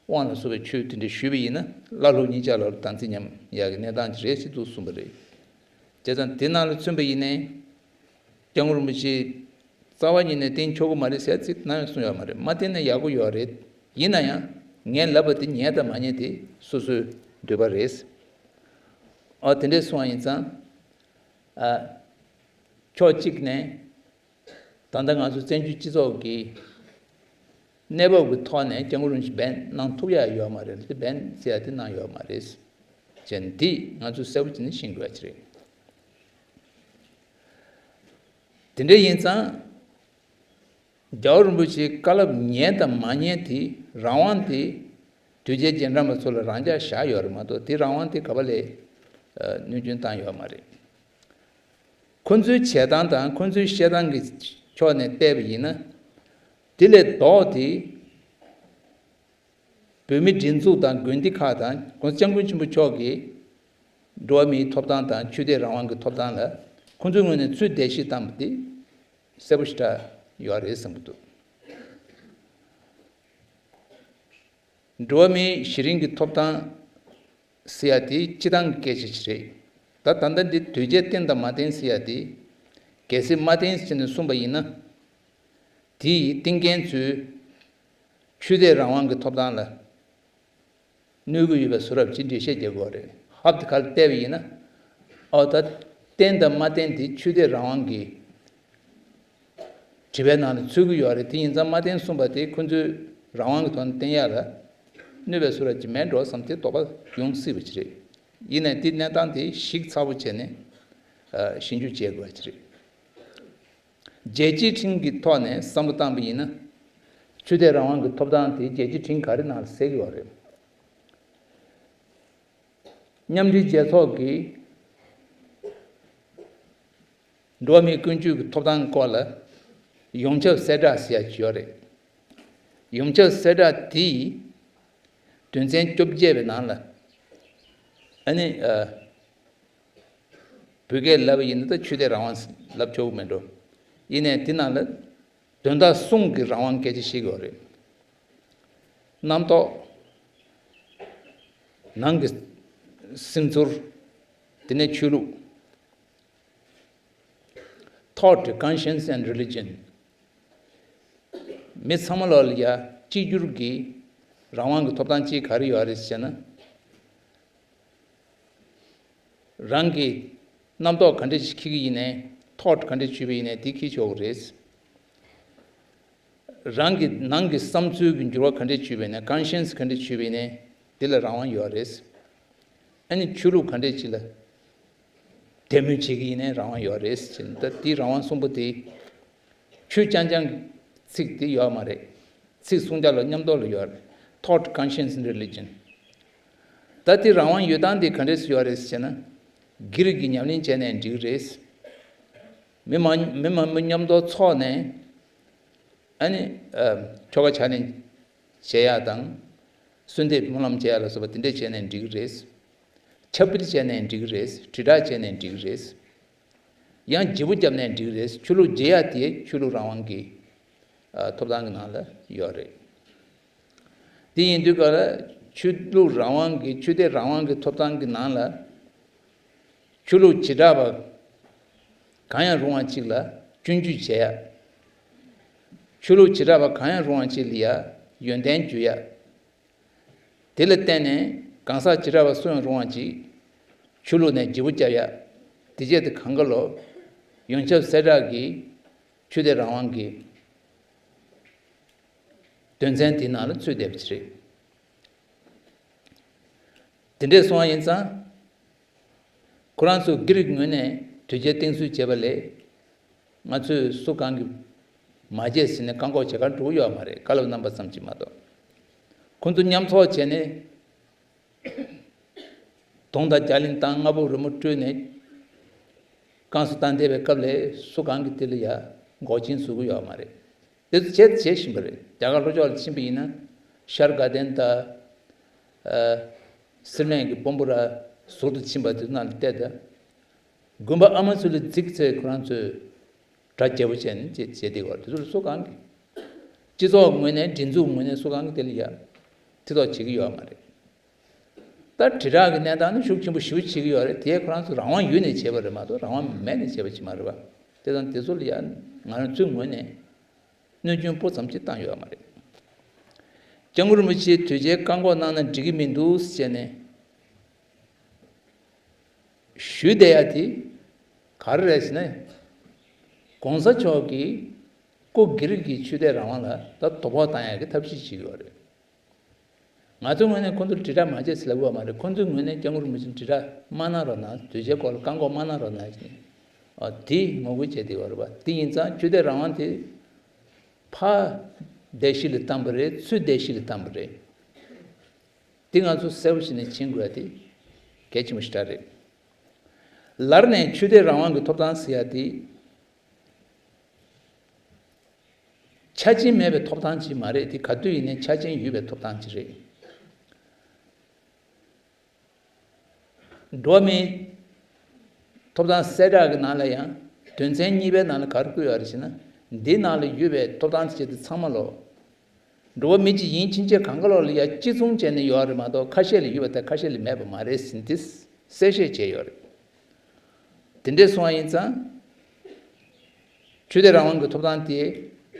དབང་ལ་སོགས་པའི་ཆོས་དེ་འདྲ་ཞུས་པ་ཡིན་ན་བླ་སློབ་གཉིས་ཆ་ལ་དམ་ཚིག་ཉམས་ཡག་གི་གནས་སྟངས་ཅིག་རེད་ཅེས་འདུག་གསུངས་པ་རེད། བྱས་ཙང་དེ་ནང་ལ་མཚོན་པ་ཡིན་ནའི། སྐྱབས་མགོན་རིན་པོ་ཆེ་རྩ་བ་ཉིད་ནས་བསྟེན་ཆོག་གི་མ་རེད་ཟེར་ཚིག་ནམ་ཡང་གསུངས་ཡོད་མ་རེད། མ་བསྟེན་ན་ཡག་པོ་ཡོད་རེད། ཡིན་ན་ཡང་ངས་ལབ་པ་དེ་ཉན་དང་མ་ཉན་དེ་སོ་སོའི་འདོད་པ་རེད། ཨ་དེ་འདྲས་གསུངས་པ་ཡིན་ཙང་། ཨ་ཕྱོགས་གཅིག་ནས་ད་ལྟ་ང་ཚོ་བཙན་བྱོལ་སྤྱི་ཚོགས་ཀྱི་གནས་བབ་ཀྱི་ཐོག་ནས་སྐྱབས་མགོན་རིན་པོ་ཆེ་བན་གནང་ཐུབ་ཡ་ཡོད་མ་རེད། དེ་བན་ཟེར་ཡ་དེ་གནང་ཡོད་མ་རེད། ཅན་འདི་ང་ཚོས་གསལ་པོ་བྱས་ནས་ཤེས་དགོས་ཡ་ཅིག་རེད། དེ་འདྲ་ཡིན་ཙང་། རྒྱལ་བ་རིན་པོ་ཆེའི་བཀའ་སློབ་ཉན་དང་མ་ཉན་དེ་རང་དབང་དེ་དོལ་རྒྱལ་རྗེས་འབྲང་པ་ཚོ་ལ་རང་འཇགས་བཞག་ཡོད་རེད་མ་གཏོགས་དེ་རང་དབང་དེ་ག་པ་ལས་ཨ་གནོན་སྐྱོན་བཏང་ཡོད་མ་རེད། ཁོ་ཚོའི་བྱེད་སྟངས་དང་ཁོ་ཚོའི་བཤད་སྟངས་ཀྱི་ཕྱོགས་ནས་བལྟས་པ་ཡིན་ན། དེ་ལས་ལྡོག་སྟེ། བོད་མི་སྒྲིག་འཛུགས་དང་དགོན་སྡེ་ཁག་དང་༸གོང་ས་༸སྐྱབས་མགོན་ཆེན་པོ་མཆོག་གིས་འགྲོ་བ་མིའི་ཐོབ་ཐང་དང་ཆོས་དད་རང་དབང་གི་ཐོབ་ཐང་ལ་ ཁོང་ཚོའི་ངོས་ནས་ཚུར་འགྲེལ་བཤད་བཏང་བ་དེ་གསལ་པོ་ཞེ་དྲག་ཡོད་རེད་བསམ་གྱི་འདུག། འགྲོ་བ་མིའི་གཞི་རིམ་གྱི་ཐོབ་ཐང་ཟེར་ཡ་དེ་སྤྱི་བཏང་གི་སྐད་ཆ་ཞིག་རེད། ད་ད་ལྟ་འདི་དོལ་རྒྱལ་བསྟེན་དང་མ་བསྟེན་ཟེར་ཡ་དེ། གལ་སྲིད་མ་བསྟེན་ཟེར་ནས་གསུངས་པ་ཡིན་ན། དེ་ཡི་བསྟེན་མཁན་ཚོས་ཆོས་དད་རང་དབང་གི་ཐོབ་ཐང་ལ་གནོད་ཀྱི་ཡོད་པའི་བཟོ་འདྲ་ཅིག་འགྲེལ་བཤད་རྒྱག་དགོས་རེད། ཧབ་ཏེ་ཁ་ལ་བལྟས་པ་ཡིན་ན། ཨོ་ད་བསྟེན་དང་མ་བསྟེན་དེ་ཆོས་དད་རང་དབང་གི་དྲི་བའི་ནང་ལ་ཚུད་ཀྱི་ཡོད་རེད། དེ་ཡིན་ཙང་མ་བསྟེན་གསུངས་པ་དེ་ཁོ་ཚོས་རང་དབང་གི་ཐོག་ནས་བསྟེན་ཡག་ལ་གནོད་པའི་བཟོ་འདྲ་ཅིག་མེད་འགྲོ་བསམ་སྟེ་དོགས་པ་ཡོང་སྲིད་པ་ཅིག་རེད། ཡིན་ནའི་དེ་གནས་སྟངས་དེ་ཞིབ་ཚགས་པོ་བྱས་ནས་ཨ་ཞིབ་འཇུག་བྱེད་དགོས་པ་ཅིག་རེད། རྒྱལ་སྤྱིའི་ཁྲིམས་ཀྱི་ཐོག་ནས་བསམ་བློ་བཏང་པ་ཡིན་ན། ཆོས་དད་རང་དབང་གི་ཐོབ་ཐང་དེ་རྒྱལ་སྤྱིའི་ཁྲིམས་ག་རེ་ནང་ལ་གསལ་གྱི་ཡོད་རེད། མཉམ་འབྲེལ་རྒྱལ་ཚོགས་ཀྱི་འགྲོ་བ་མིའི་ཀུན་སྤྱོད་ཀྱི་ཐོབ་ཐང་སྐོར་ལ་ཡོངས་ཁྱབ་གསལ་བསྒྲགས་ཟེར་ཡ་ཅིག་ཡོད་རེད། ཡོངས་ཁྱབ་གསལ་བསྒྲགས་དེ་ཡི་དོན་ཚན་བཅོ་བརྒྱད་པའི་ནང་ལ་ཨ་ནི་ཨ། བོད་སྐད་ལབ་པ་ཡིན་ན་ད་ཆོས་དད་རང་དབང་ལབ་ཆོག་གི་མེད་འགྲོ། ཡིན་ནའི་དེ་ནང་ལ་དོན་དག་གསུམ་གྱི་རང་དབང་སྐད་ཆ་བཤད་ཀྱི་ཡོད་རེད། རྣམ་རྟོག་ནང་གི་སེམས་ཚོར། དེ་ནས་ཆོས་ལུགས། Thought, conscience and religion. མི་ཚང་མ་ལོག་ལ་ཡ་གཅིག་གྱུར་གྱི་རང་དབང་གི་ཐོབ་ཐང་གཅིག་ག་རེ་ཡོད་རེད་ཟེར་ན། རང་གི་རྣམ་རྟོག་ག་འདྲ་ཞིག་འཁྱེར་གྱི་ཡིན་ནའི། Thought ག་འདྲ་བྱུས་པ་ཡིན་ནའི་དེ་འཁྱེར་ཆོག་གི་རེད། རང་གི་ནང་གི་བསམ་ཚུལ་གྱི་འགྱུར་བ་ག་འདྲ་བྱུས་པ་ཡིན་ནའི། Conscience ག་འདྲ་བྱུས་པ་ཡིན་ནའི་དེ་ལ་རང་དབང་ཡོད་རེད། ཨ་ནི་ཆོས་ལུགས་ག་འདྲ་ཅིག་ལ་དད་མོས་བྱེད་ཀྱི་ཡིན་ནའི་རང་དབང་ཡོད་རེད་ཟེར་ནས། ད་དེའི་རང་དབང་གསུམ་པོ་དེ་ཆོས་རྐྱང་རྐྱང་གི་ཚིག་དེ་ཡོད་མ་རེད། ཚིག་གསུམ་ཆར་ལ་མཉམ་དུ་ལ་ཡོད་རེད། Thought, conscience and religion. ད་དེ་རང་དབང་ཡོད་སྟངས་དེ་ག་འདྲས་སེ་ཡོད་རེད་ཟེར་ན། སྒེར་གྱི་ཉམས་ལེན་བྱས་ནའི་འགྲིག་གི་རེད། མི་མང་མི་མང་པོ་མཉམ་དུ་ཚོགས་ནས་ཨ་ནི་ཨ་ཆོ་ག་ཕྱག་ལེན་བྱེད་ཡག་དང་། གསོལ་འདེབས་སྨོན་ལམ་བྱེད་ཡག་ལ་སོགས་པ་དེ་འདྲས་བྱས་ནའི་འགྲིག་གི་རེད། ཆབ་སྤེལ་བྱས་ནའི་འགྲིག་གི་རེད། དྲིལ་བསྒྲགས་བྱས་ནའི་འགྲིག་གི་རེད། ཡང་བརྗེ་པོ་བརྒྱབ་ནའི་འགྲིག་གི་རེད། ཆོས་ལུགས་བརྗེ་ཡག་དེ་ཆོས་ལུགས་རང་དབང་གི་ཨ་ཐོབ་ཐང་གི་ནང་ལ་ཡོད་རེད། དེ་ཡིན་དུས་ག་ལ་ཆོས་ལུགས་རང་དབང་གི་ཆོས་དད་རང་དབང་གི་ཐོབ་ཐང་གི་ནང་ལ། ཆོས་ལུགས་བྱེ་བྲག་པ་གང་ཡང་རུང་བ་གཅིག་ལ་སྐྱོན་བརྗོད་བྱེད་ཡ། ཆོས་ལུགས་བྱེ་བྲག་པ་གང་ཡང་རུང་བ་གཅིག་ལ་ཡ་ཡོན་ཏན་བརྗོད་ཡ། དེ་ལ་བརྟེན་ནས་གང་ཟག་བྱེ་བྲག་པ་སུ་ཡང་རུང་བ་གཅིག་ཆོས་ལུགས་ནས་བརྗེ་པོ་བརྒྱབ་ཡ། དེ་བྱས་ཏེ་གང་ག་ལོ་ཡོངས་ཁྱབ་གསལ་བསྒྲགས་ཀྱི་ཆོས་དད་རང་དབང་གི་དོན་ཚན་དེའི་ནང་ལ་ཚུད་བསྡད་པ་ཅིག་རེད། དེ་འདྲས་སོང་བ་ཡིན་ཙང་། ཁོ་རང་ཚོ་སྒེར་གྱི་ངོས་ནས་དོལ་རྒྱལ་བསྟེན་གསོལ་བྱས་པ་ལས། ང་ཚོས་སུ་གང་གིས་མ་བྱས་ཟེར་ནས་བཀག་འགོག་བྱེད་གར་འགྲོ་གི་ཡོད་མ་རེད། བཀའ་སློབ་གནང་པ་ཙམ་གྱིས་མ་གཏོགས། ཁོ་ཚོ་མཉམ་ཚོགས་བྱས་ནས་དུང་དང་རྒྱ་གླིང་བཏང་། རྔ་པ་རོལ་མོ་དཀྲོལ་ནས་བསྐྱངས་སུ་བཏང་བསྡད་པའི་སྐབས་ལ་སུ་གང་གིས་དེ་ལ་ཡ་འགོག་རྐྱེན་བཟོ་གི་ཡོད་མ་རེད། དེ་ཚོ་བྱས་བྱེད་བཞིན་པ་རེད། རྒྱ་གར་ལྷོ་ཕྱོགས་ལ་ཕྱིན་པ་ཡིན་ན། ཤར་དགའ་ལྡན་དང་། ཨ། སིལ་མས་ཀྱི་དཔོན་པོ་ར་ཟུར་དུ་ཕྱིན་པ་དེ་ཚོ་ནང་ལ་བལྟས་ད། དགོན་པ་ཨ་མ་ཚོ་ལ་རྫིག་ཚེ་ཁོ་རང་ཚོས་གྲ་རྒྱས་པོ་བྱས་ནས་བྱེད་བྱེད་བསྡད་པ་རེད། དེ་ཚོ་ལ་སུ་གང་གིས། སྤྱི་ཚོགས་ངོས་ནས་སྒྲིག་འཛུགས་ངོས་ནས་སུ་གང་གིས་དེ་ལ་ཡ་མཐིལ་རྟོགས་བྱེད་ཀྱི་ཡོད་མ་རེད། ད་དྲིལ་བསྒྲགས་ཀྱི་གནས་སྟངས་ནི་ཤུགས་ཆེན་པོ་ཞེ་པོ་བྱེད་ཀྱི་ཡོད་རེད། དེ་ཁོ་རང་ཚོ་རང་དབང་ཡོད་ནས་བྱས་པ་རེད་མ་གཏོགས་རང་དབང་མེད་ནས་བྱས་པ་ཅིག་མ་རེད་པ། དེ་དང་དེ་ཚོ་ལ་ཡ་ང་རང་ཚོའི་ངོས་ནས་གནོད་སྐྱོན་སྤུ་ཙམ་ཅིག་བཏང་ཡོད་མ་རེད། སྐྱབས་མགོན་རིན་པོ་ཆེས་དོལ་རྒྱལ་བཀག་འགོག་གནང་ན་འགྲིག་གི་མི་འདུག་ཟེར་ནས་ཞུས་བསྡད་ཡ་དེ་ག་རེ་རེད་ཟེར་ན། གོང་ས་མཆོག་གིས་སྐུ་སྒེར་གྱི་ཆོས་དད་རང་དབང་ལ་ད་དོ་ཕོག་བཏང་ཡ་གི་ཐབས་ཤེས་བྱེད་ཀྱི་ཡོད་རེད། ང་ཚོའི་ངོས་ནས་ཁོང་ཚོར་དྲིལ་བསྒྲགས་མ་བྱེད་ཟེར་ལབ་ཡོད་མ་རེད། ཁོང་ཚོའི་ངོས་ནས་སྐྱབས་མགོན་རིན་པོ་ཆེར་དྲིལ་བསྒྲགས་མ་གནང་རོགས་གནང་། དོལ་རྒྱལ་སྐོར་ལ་བཀག་འགོག་མ་གནང་རོགས་གནང་ཞེས་ནས། ཨ། དེ་ངོ་རྒོལ་བྱས་བསྡད་ཡོད་རེད་པ། དེ་ཡིན་ཙང་ཆོས་དད་རང་དབང་དེ་ཕར་བརྡལ་བཤིག་ལ་བཏང་པ་རེད། ཚུར་བརྡལ་བཤིག་ལ་བཏང་པ་རེད། དེ་ང་ཚོ་གསལ་པོ་བྱས་ནས་མཁྱེན་དགོས་ཡ་དེ་གལ་ཆེན་པོ་ཞེ་དྲག་རེད། ལར་ནས་ཆོས་དད་རང་དབང་གི་ཐོབ་ཐང་ཟེར་ཡ་དེ། ཆ་རྐྱེན་མེད་པའི་ཐོབ་ཐང་ཅིག་མ་རེད། དེ་ག་དུས་ཡིན་ནའི་ཆ་རྐྱེན་ཡོད་པའི་ཐོབ་ཐང་ཅིག་རེད། འགྲོ་བ་མིའི་ ཐོབ་ཐང་གསལ་བསྒྲགས་ཀྱི་ནང་ལ་ཡང་དོན་ཚན་གཉིས་པའི་ནང་ལ་ག་རེ་བཀོད་ཡོད་རེད་ཟེར་ན། འདི་ནང་ལ་ཡོད་པའི་ཐོབ་ཐང་ཆེད་དུ་ཚང་མ་ལོ། འགྲོ་བ་མི་གཅིག་ཡིན་ཕྱིན་ཆད་གང་ག་ལོག་ལ་ཡ་གཅིག་མཚུངས་བྱས་ནས་ཡོད་རེད་མ་གཏོགས། ཁ་ཤས་ལ་ཡོད་པ་དང་ཁ་ཤས་ལ་མེད་པ་མ་རེད་ཟེར་འདི་གསལ་བཤད་བྱས་ཡོད་རེད། དེ་འདྲས་སོང་བ་ཡིན་ཙང་། ཆོས་དད་རང་དབང་གི་ཐོབ་ཐང་དེ་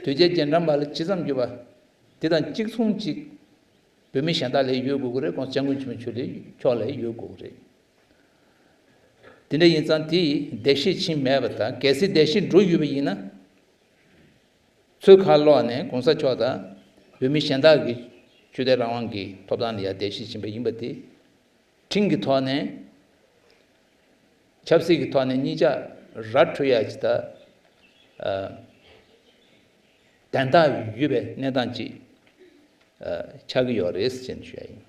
དོལ་རྒྱལ་རྗེས་འབྲང་པ་ལ་ཇི་ཙམ་ཡོད་པ། དེ་དང་གཅིག་མཚུངས་གཅིག་བོད་མི་གཞན་དག་ལ་ཡོད་དགོས་ཀྱི་རེད། ༸གོང་ས་༸སྐྱབས་མགོན་ཆེན་པོ་མཆོག་ལ་མཆོག་ལ་ཡོད་དགོས་ཀྱི་རེད། དེ་འདྲ་ཡིན་ཙང་དེ་ཡིས་འདེད་བཤད་ཕྱིན་མེད་པ་དང་། གལ་སྲིད་འདེད་བཤད་འགྲོ་ཡོད་པ་ཡིན་ན། ཚུར་ཁ་ལོག་ནས་༸གོང་ས་མཆོག་དང་བོད་མི་གཞན་དག་གི་ཆོས་དད་རང་དབང་གི་ཐོབ་ཐང་ལ་ཡ་འདེད་བཤད་ཕྱིན་པ་ཡིན་པ་དེ། ཁྲིམས་ཀྱི་ཐོག་ནས། ཆབ་སྲིད་ཀྱི་ཐོག་ནས་གཉིས་ཆ་ར་འཕྲོད་ཡ་ཅིག་ད། ཨ། དན་རྟགས་ཡོད་པའི་གནས་སྟངས་ཅིག་ཨ། ཆགས་ཀྱི་ཡོད་རེད་ཟེར་ནས་ཞུ་ཡ་ཡིན།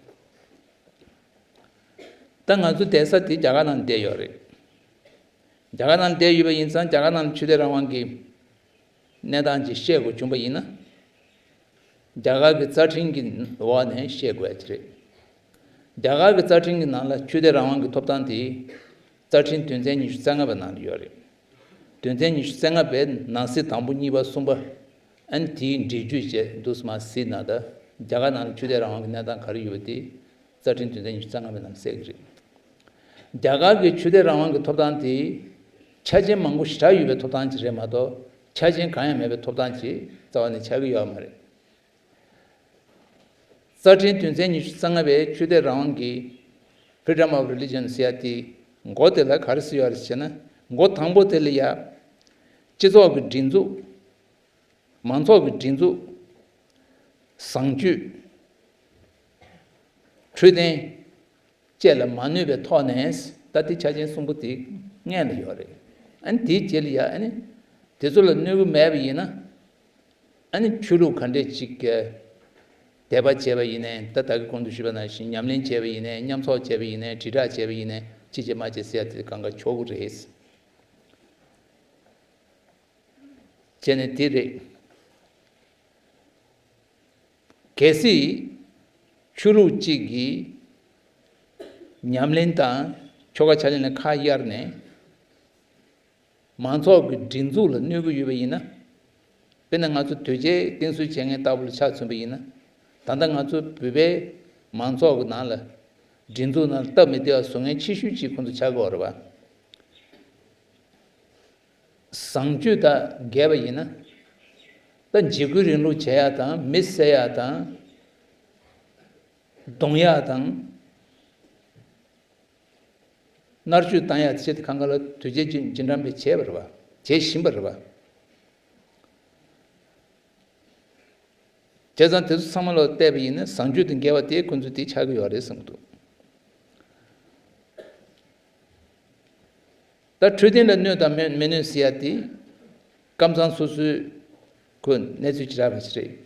ད་ང་ཚོ་བསྡད་ས་དེ་རྒྱ་གར་ནང་བསྡད་ཡོད་རེད། རྒྱ་གར་ནང་བསྡད་ཡོད་པ་ཡིན་ཙང་རྒྱ་གར་ནང་ཆོས་དད་རང་དབང་གི་གནས་སྟངས་ཅིག་བཤད་དགོས་བྱུང་པ་ཡིན་ན། རྒྱ་གར་གྱི་རྩ་ཁྲིམས་ཀྱི་འོག་ནས་བཤད་དགོས་ཡ་ཅིག་རེད། རྒྱ་གར་གྱི་རྩ་ཁྲིམས་ཀྱི་ནང་ལ་ཆོས་དད་རང་དབང་གི་ཐོབ་ཐང་དེ་རྩ་ཁྲིམས་དོན་ཚན་ཉི་ཤུ་རྩ་ལྔ་པའི་ནང་ལ་ཡོད་རེད། དོན་ཚན་ཉི་ཤུ་རྩ་ལྔ་པའི་ནང་གསེས་དང་པོ་གཉིས་པ་གསུམ་པ། ཨ་ནི་དེའི་འགྲེལ་བརྗོད་བཅས་འདུག་སེ་མར་གཟིགས་ན། ད་རྒྱ་གར་ནང་ལ་ཆོས་དད་རང་དབང་གི་གནས་སྟངས་ག་རེ་ཡོད་པ་དེ་རྩ་ཁྲིམས་དོན་ཚན་ཉི་ཤུ་རྩ་ལྔ་པའི་ནང་གསལ་གྱི་རེད། རྒྱ་གར་གྱི་ཆོས་དད་རང་དབང་གི་ཐོབ་ཐང་དེ་ཆ་རྐྱེན་མང་པོ་ཞེ་དྲག་ཡོད་པའི་ཐོབ་ཐང་ཅིག་རེད་མ་གཏོགས། ཆ་རྐྱེན་གང་ཡང་མེད་པའི་ཐོབ་ཐང་ཅིག་རྩ་བ་ནས་ཆགས་ཀྱི་ཡོད་མ་རེད། རྩ་ཁྲིམས་དོན་ཚན་ཉི་ཤུ་རྩ་ལྔ་པའི་ཆོས་དད་རང་དབང་གི་Freedom of Religion ཟེར་ཡ་དེ་མགོ་དེ་ལ་ག་རེ་ཟེར་ཡོད་རེད་ཟེར་ན། མགོ་དང་པོ་དེ་ལ་ཡ་སྤྱི་ཚོགས་ཀྱི་སྒྲིག་འཛུགས། མང་ཚོགས་ཀྱི་སྒྲིག་འཛུགས། བཟང་སྤྱོད། འཕྲོད་བསྟེན་བཅས་ལ་མ་གནོད་པའི་ཐོག་ནས། ད་དེ་ཆ་རྐྱེན་གསུམ་པོ་དེ་སྔོན་ལ་ཡོད་རེད། ཨ་ནི་དེའི་རྗེས་ལ་ཡ། ཨ་ནི་དེ་ཚོ་ལ་གནོད་གི་མེད་པ་ཡིན་ན། ཨ་ནི་ཆོས་ལུགས་ག་འདྲས་ཅིག་གི་དད་པ་བྱས་པ་ཡིན་ནའི། ད་ད་གི་གོང་དུ་ཞུས་པ་ནང་བཞིན་ཉམས་ལེན་བྱས་པ་ཡིན་ནའི། མཉམ་ཚོགས་བྱས་པ་ཡིན་ནའི། དྲིལ་བསྒྲགས་བྱས་པ་ཡིན་ནའི། ཅི་བྱས་མ་བྱས་ཟེར་ཡ་དེ་གང་ག་ཆོག་གི་རེད། བྱས་ནས་དེ་རེད། གལ་སྲིད་ཆོས་ལུགས་གཅིག་གིས་ཉམས་ལེན་དང་ཆོ་ག་ཕྱག་ལེན་ལ་ཁ་གཡར་ནས། མང་ཚོགས་ཀྱི་སྒྲིག་འཛུགས་ལ་གནོད་ཀྱི་ཡོད་པ་ཡིན་ན། དཔེར་ན་ང་ཚོ་དོལ་རྒྱལ་བསྟེན་གསོལ་བྱེད་མཁན་ལྟ་བུ་ལ་ཆ་མཚོན་པ་ཡིན་ན། ད་ལྟ་ང་ཚོ་བོད་པའི་མང་ཚོགས་ཀྱི་ནང་ལ། སྒྲིག་འཛུགས་ནང་ལ་སྟབས་མི་བདེ་བ་བཟོ་མཁན་ཆེ་ཤོས་ཅིག་ཁོང་ཚོ་ཆགས་ཀྱི་ཡོད་རེད་པ། བཟང་སྤྱོད་དང་འགལ་བ་ཡིན་ན། ད་འཇིགས་སྐུལ་རིང་ལུགས་བྱེད་ཡ་དང་། མི་བསད་ཡ་དང་། རྡུང་ཡ་དང་། མནར་གཅོད་བཏང་ཡ་དེ་ཆེད་དུ་གང་ག་ལ་དོལ་རྒྱལ་རྗེས་འབྲང་པས་བྱས་པ་རེད་པ། བྱེད་བཞིན་པ་རེད་པ། བྱས་ཙང་དེ་ཚོ་ཚང་མ་ལ་བལྟས་པ་ཡིན་ན། བཟང་སྤྱོད་དང་འགལ་བ་དེ་ཁོ་ཚོས་དེ་ཆགས་ཀྱི་ཡོད་རེད་བསམ་གྱི་འདུག། ད་འཕྲོད་བསྟེན་ལ་གནོད་དང་མི་མི་གནོད་ཟེར་ཡ་དེ་ཀམ་ཚང་སོ་སོའི་ཁོ་གནས་ཚུལ་ཅིག་རག་པ་ཞིག་རེད།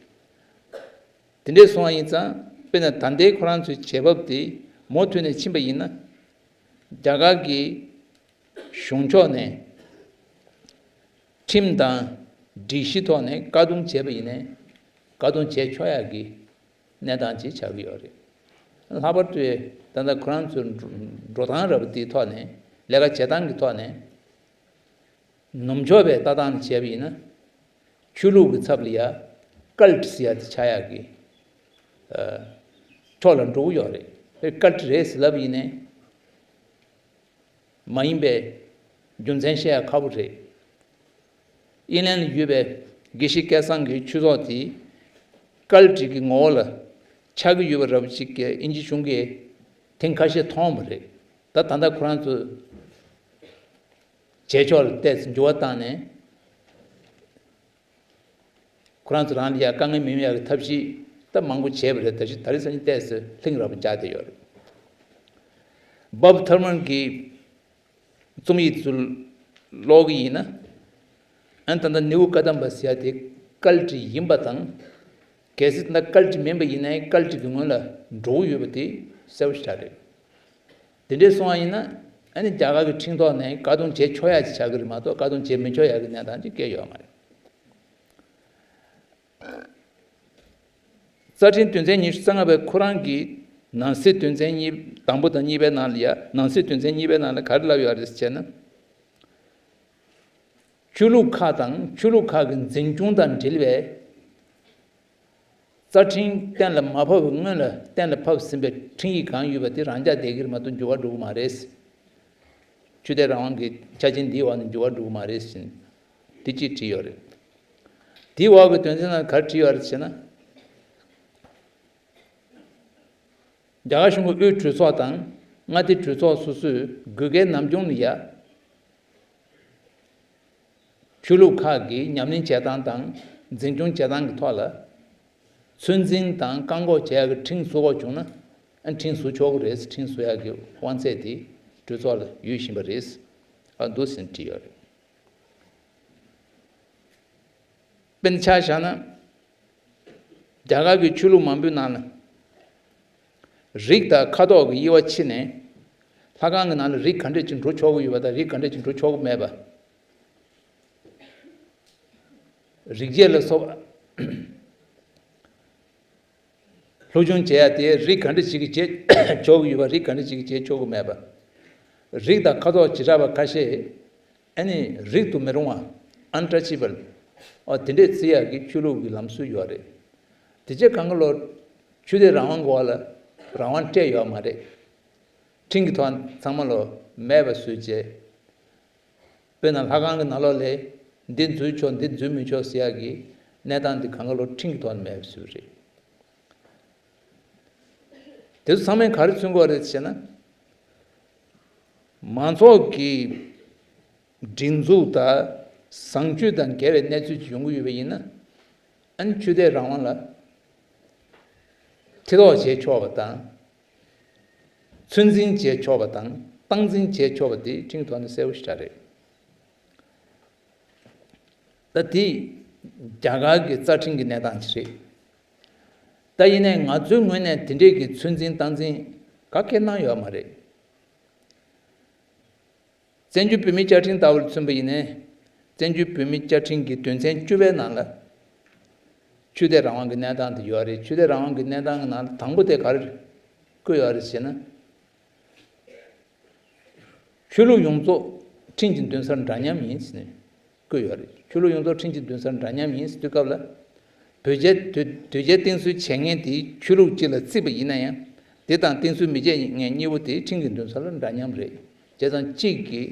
དེ་འདྲས་སོང་བ་ཡིན་ཙང་། དཔེར་ན་ད་ལྟའི་ཁོ་རང་ཚོའི་བྱེད་བབ་དེ་མུ་མཐུད་ནས་ཕྱིན་པ་ཡིན་ན། རྒྱ་གར་གྱི་གཞུང་ཕྱོགས་ནས་ཁྲིམས་དང་སྒྲིག་གཞི་ཐོག་ནས་བཀག་སྡོམ་བྱས་པ་ཡིན་ནའི། བཀག་སྡོམ་བྱས་ཆོག་ཡག་གི་གནས་སྟངས་ཅིག་ཆགས་ཀྱི་ཡོད་རེད། ལྷག་པར་དུ་ད་ལྟ་ཁོ་རང་ཚོའི་འགྲོ་འགྲོ་སྟངས་འདྲ་པོ་དེའི་ཐོག་ནས། ལས་ཀ་བྱེད་སྟངས་ཀྱི་ཐོག་ནས། ནུབ་ཕྱོགས་པའི་ལྟ་སྟངས་ལ་བྱས་པ་ཡིན་ན། ཆོས་ལུགས་ཀྱི་ཚབ་ལ་ཡ་ཀལ་ཊི་ཟེར་ཡ་དེ་ཆགས་ཡག་གི་ཨ་ཕྱོགས་ལ་འགྲོ་གི་ཡོད་རེད། དེ་ཀལ་ཊི་རེད་ཟེར་ལབ་ཡིན་ནའི། མ་ཡིན་པའི་རྒྱུ་མཚན་བཤད་ཡ་ཁག་པོ་རེད། དབྱིན་ལན་ལ་ཡོད་པའི་དགེ་བཤེས་སྐལ་བཟང་གི་ཆོས་ཚོགས་དེ་ཀལ་ཊི་གི་ངོ་བོ་ལ་ཆགས་ཀྱི་ཡོད་པ་འདྲ་པོ་ཅིག་གི་དབྱིན་ཇི་གཞུང་གིས་ཐེངས་ཁ་ཤས་མཐོང་བ་རེད། ད་ད་ལྟ་ཁོ་རང་ཚོ་བྱེད་ཕྱོགས་ལ་ཏོག་ཙམ་འགྱུར་བ་བཏང་ནས། ཁོ་རང་ཚོ་རང་ལ་ཡ་དཀའ་ངལ་མི་ཡོང་ཡག་གི་ཐབས་ཤེས་ད་མང་པོ་བྱས་པ་རེད། ད་ཅི་ད་རེས་སང་ཉིན་ཏོག་ཙམ་ལྷིང་རགས་པོ་རྒྱག་བསྡད་ཡོད་རེད། བྷབ་ཐར་མན་གྱི་རྩོམ་ཡིག་ཚོ་ཀློག་གི་ཡིན་ན། ཨ་ནི་ད་ལྟ་ནེའུ་ཀ་དམ་པ་ཟེར་ཡ་དེ་ཀལ་ཊི་ཡིན་པ་དང་། གལ་སྲིད་ད་ཀལ་ཊི་མིན་པ་ཡིན་ནའི་ཀལ་ཊི་གི་ངོས་ལ་འགྲོ་གི་ཡོད་པ་དེ་གསལ་པོ་ཞེ་དྲག་རེད། དེ་འདྲས་སོང་བ་ཡིན་ན། ཨ་ནི་རྒྱ་གར་གྱི་ཁྲིམས་ཐོག་ནས་བཀག་སྡོམ་བྱེད་ཆོག་ཡ་ཅིག་ཆགས་ཀྱི་རེད་མ་གཏོགས། བཀག་སྡོམ་བྱེད་མི་ཆོག་ཡ་གི་གནས་སྟངས་ཅིག་བཀལ་ཡོད་མ་རེད། རྩ་ཁྲིམས་དོན་ཚན་ཉི་ཤུ་རྩ་ལྔ་པའི་ཁོ་རང་གི་ནང་གསེས་དོན་ཚན་གཉིས། དང་པོ་དང་གཉིས་པའི་ནང་ལ་ཡ། ནང་གསེས་དོན་ཚན་གཉིས་པའི་ནང་ལ་ག་རེ་ལབ་ཡོད་རེད་ཟེར་ན། ཆོས་ལུགས་ཁག་དང་ཆོས་ལུགས་ཁག་གི་འཛིན་སྐྱོང་དང་འབྲེལ་བའི་རྩ་ཁྲིམས་གཏན་ལ་མ་ཕབ་པའི་སྔོན་ལ་གཏན་ལ་ཕབ་ཟིན་པའི་ཁྲིམས་ཡིག་གང་ཡོད་པ་དེ་རང་འཇགས་བསྡད་ཀྱི་རེད་མ་གཏོགས་འགྱུར་བ་འགྲོ་གི་མ་རེད། ཆོས་དད་རང་དབང་གི་ཆ་རྐྱེན་འདིའི་འོག་ནས་འགྱུར་བ་འགྲོ་གི་མ་རེད་ཟེར་ནས་དེ་གཅིག་བྲིས་ཡོད་རེད། དེའི་འོག་གི་དོན་ཚན་ནང་ག་རེ་བྲིས་ཡོད་རེད་ཟེར་ན། རྒྱ་གར་གཞུང་གི་དབུས་གྲོས་ཚོགས་དང་མངའ་སྡེ་གྲོས་ཚོགས་སོ་སོས་དགོས་གལ་ནམ་བྱུང་ནས་ཡ། ཆོས་ལུགས་ཁག་གི་ཉམས་ལེན་བྱེད་སྟངས་དང་འཛིན་སྐྱོང་བྱེད་སྟངས་ཀྱི་ཐོག་ལ། ཚོད་འཛིན་དང་བཀག་འགོག་བྱེད་ཡག་གི་ཁྲིམས་བཟོ་དགོས་བྱུང་ན། ཨ་ཁྲིམས་བཟོ་ཆོག་གི་རེད། ཁྲིམས་བཟོ་ཡག་གི་དབང་ཚད་དེ་གྲོས་ཚོགས་ལ་ཡོད་བཞིན་པ་རེད། ཨ་འདུག་ཟིན་བྲིས་ཡོད་རེད། དཔེར་ན་ཆ་བཞག་ན། རྒྱ་གར་གྱི་ཆོས་ལུགས་མང་པོའི་ནང་ལ། རིགས་དང་ཁ་དོག་གི་དབྱེ་བ་ཕྱེ་ནས། ལྷ་ཁང་གི་ནང་ལ་རིགས་ག་འདྲས་ཅིག་འགྲོ་ཆོག་གི་ཡོད་པ་དང་རིགས་ག་འདྲས་ཅིག་འགྲོ་ཆོག་གི་མེད་པ། རིགས་བྱེད་ལ་སོགས་པ། སློབ་སྦྱོང་བྱེད་ཡ་དེ་རིགས་ག་འདྲ་ཞིག་གིས་བྱེད་ཆོག་གི་ཡོད་པ་རིགས་ག་འདྲ་ཞིག་གིས་བྱེད་ཆོག་གི་མེད་པ། རིགས་དང་ཁ་དོག་བྱེ་བྲག་པ་ཁ་ཤས་ཨ་ནི་རིགས་དུ་མི་རུང་བ། Untouchable། ཨོ་དེ་འདྲས་བརྩི་ཡག་གི་ཆོས་ལུགས་ཀྱི་ལམ་སྲོལ་ཡོད་རེད། དེ་རྗེས་གང་ག་ལོར་ཆོས་དད་རང་དབང་གི་འོག་ལ་རང་དབང་སྤྲད་ཡོད་མ་རེད། ཁྲིམས་ཀྱི་ཐོག་ཚང་མ་ལོ་མེད་པ་བཟོས་བྱས། དཔེར་ན་ལྷ་ཁང་གི་ནང་ལོགས་ལ་འདི་འཛུལ་ཆོག་འདི་འཛུལ་མི་ཆོག་ཟེར་ཡག་གི་གནས་སྟངས་འདི་གང་ག་ལོ་ཁྲིམས་ཀྱི་ཐོག་ནས་མེད་པ་བཟོས་རེད། དེ་ཚོ་ཚང་མས་ག་རེ་མཚོན་གྱི་ཡོད་རེད་ཟེར་ན། མང་ཚོགས་ཀྱི་སྒྲིག་འཛུགས་དང་བཟང་སྤྱོད་དང་འགལ་བའི་གནས་ཚུལ་ཅིག་ཡོང་གི་ཡོད་པ་ཡིན་ན། ཨ་ནི་ཆོས་དད་རང་དབང་ལ་ཐེ་གཏོགས་བྱེད་ཆོག་པ་དང་། ཚོད་འཛིན་བྱེད་ཆོག་པ་དང་སྟངས་འཛིན་བྱེད་ཆོག་པ་དེ་ཁྲིམས་ཐོག་ནས་གསལ་པོ་ཞེ་དྲག་རེད། ད་དེ་རྒྱ་གར་གྱི་རྩ་ཁྲིམས་ཀྱི་གནས་སྟངས་ཅིག་རེད། ད་ཡིན་ནའི་ང་ཚོའི་ངོས་ནས་དེ་འདྲས་ཀྱི་ཚོད་འཛིན་སྟངས་འཛིན་ག་གེ་གནང་ཡོད་མ་རེད། བཙན་བྱོལ་བོད་མིའི་བཅའ་ཁྲིམས་ལྟ་བུར་མཚོན་པ་ཡིན་ནའི། བཙན་བྱོལ་བོད་མིའི་བཅའ་ཁྲིམས་ཀྱི་དོན་ཚན་བཅུ་པའི་ནང་ལ། ཆོས་དད་རང་དབང་གི་གནས་སྟངས་དེ་ཡོད་རེད། ཆོས་དད་རང་དབང་གི་གནས་སྟངས་ཀྱི་ནང་ལ་དང་པོ་དེ་ག་རེ་བཀོད་ཡོད་རེད་ཟེར་ན། ཆོས་ལུགས་ཡོངས་རྫོགས་ཁྲིམས་ཀྱི་འདུན་སར་འདྲ་མཉམ་ཡིན་ཟེར་ནས་བཀོད་ཡོད་རེད། ཆོས་ལུགས་ཡོངས་རྫོགས་ཁྲིམས་ཀྱི་འདུན་སར་འདྲ་མཉམ་ཡིན་ཟེར་དུས་སྐབས་ལ། དོལ་རྒྱལ་དོལ་དོལ་རྒྱལ་བསྟེན་གསོལ་བྱེད་མཁན་དེ་ཆོས་ལུགས་གཅིག་ལ་བརྩིས་པ་ཡིན་ན་ཡང་། དེ་དང་བསྟེན་གསོལ་མི་བྱེད་མཁན་གཉིས་པོ་དེ་ཁྲིམས་ཀྱི་འདུན་སར་འདྲ་མཉམ་རེད། བྱས་ཙང་གཅིག་གིས་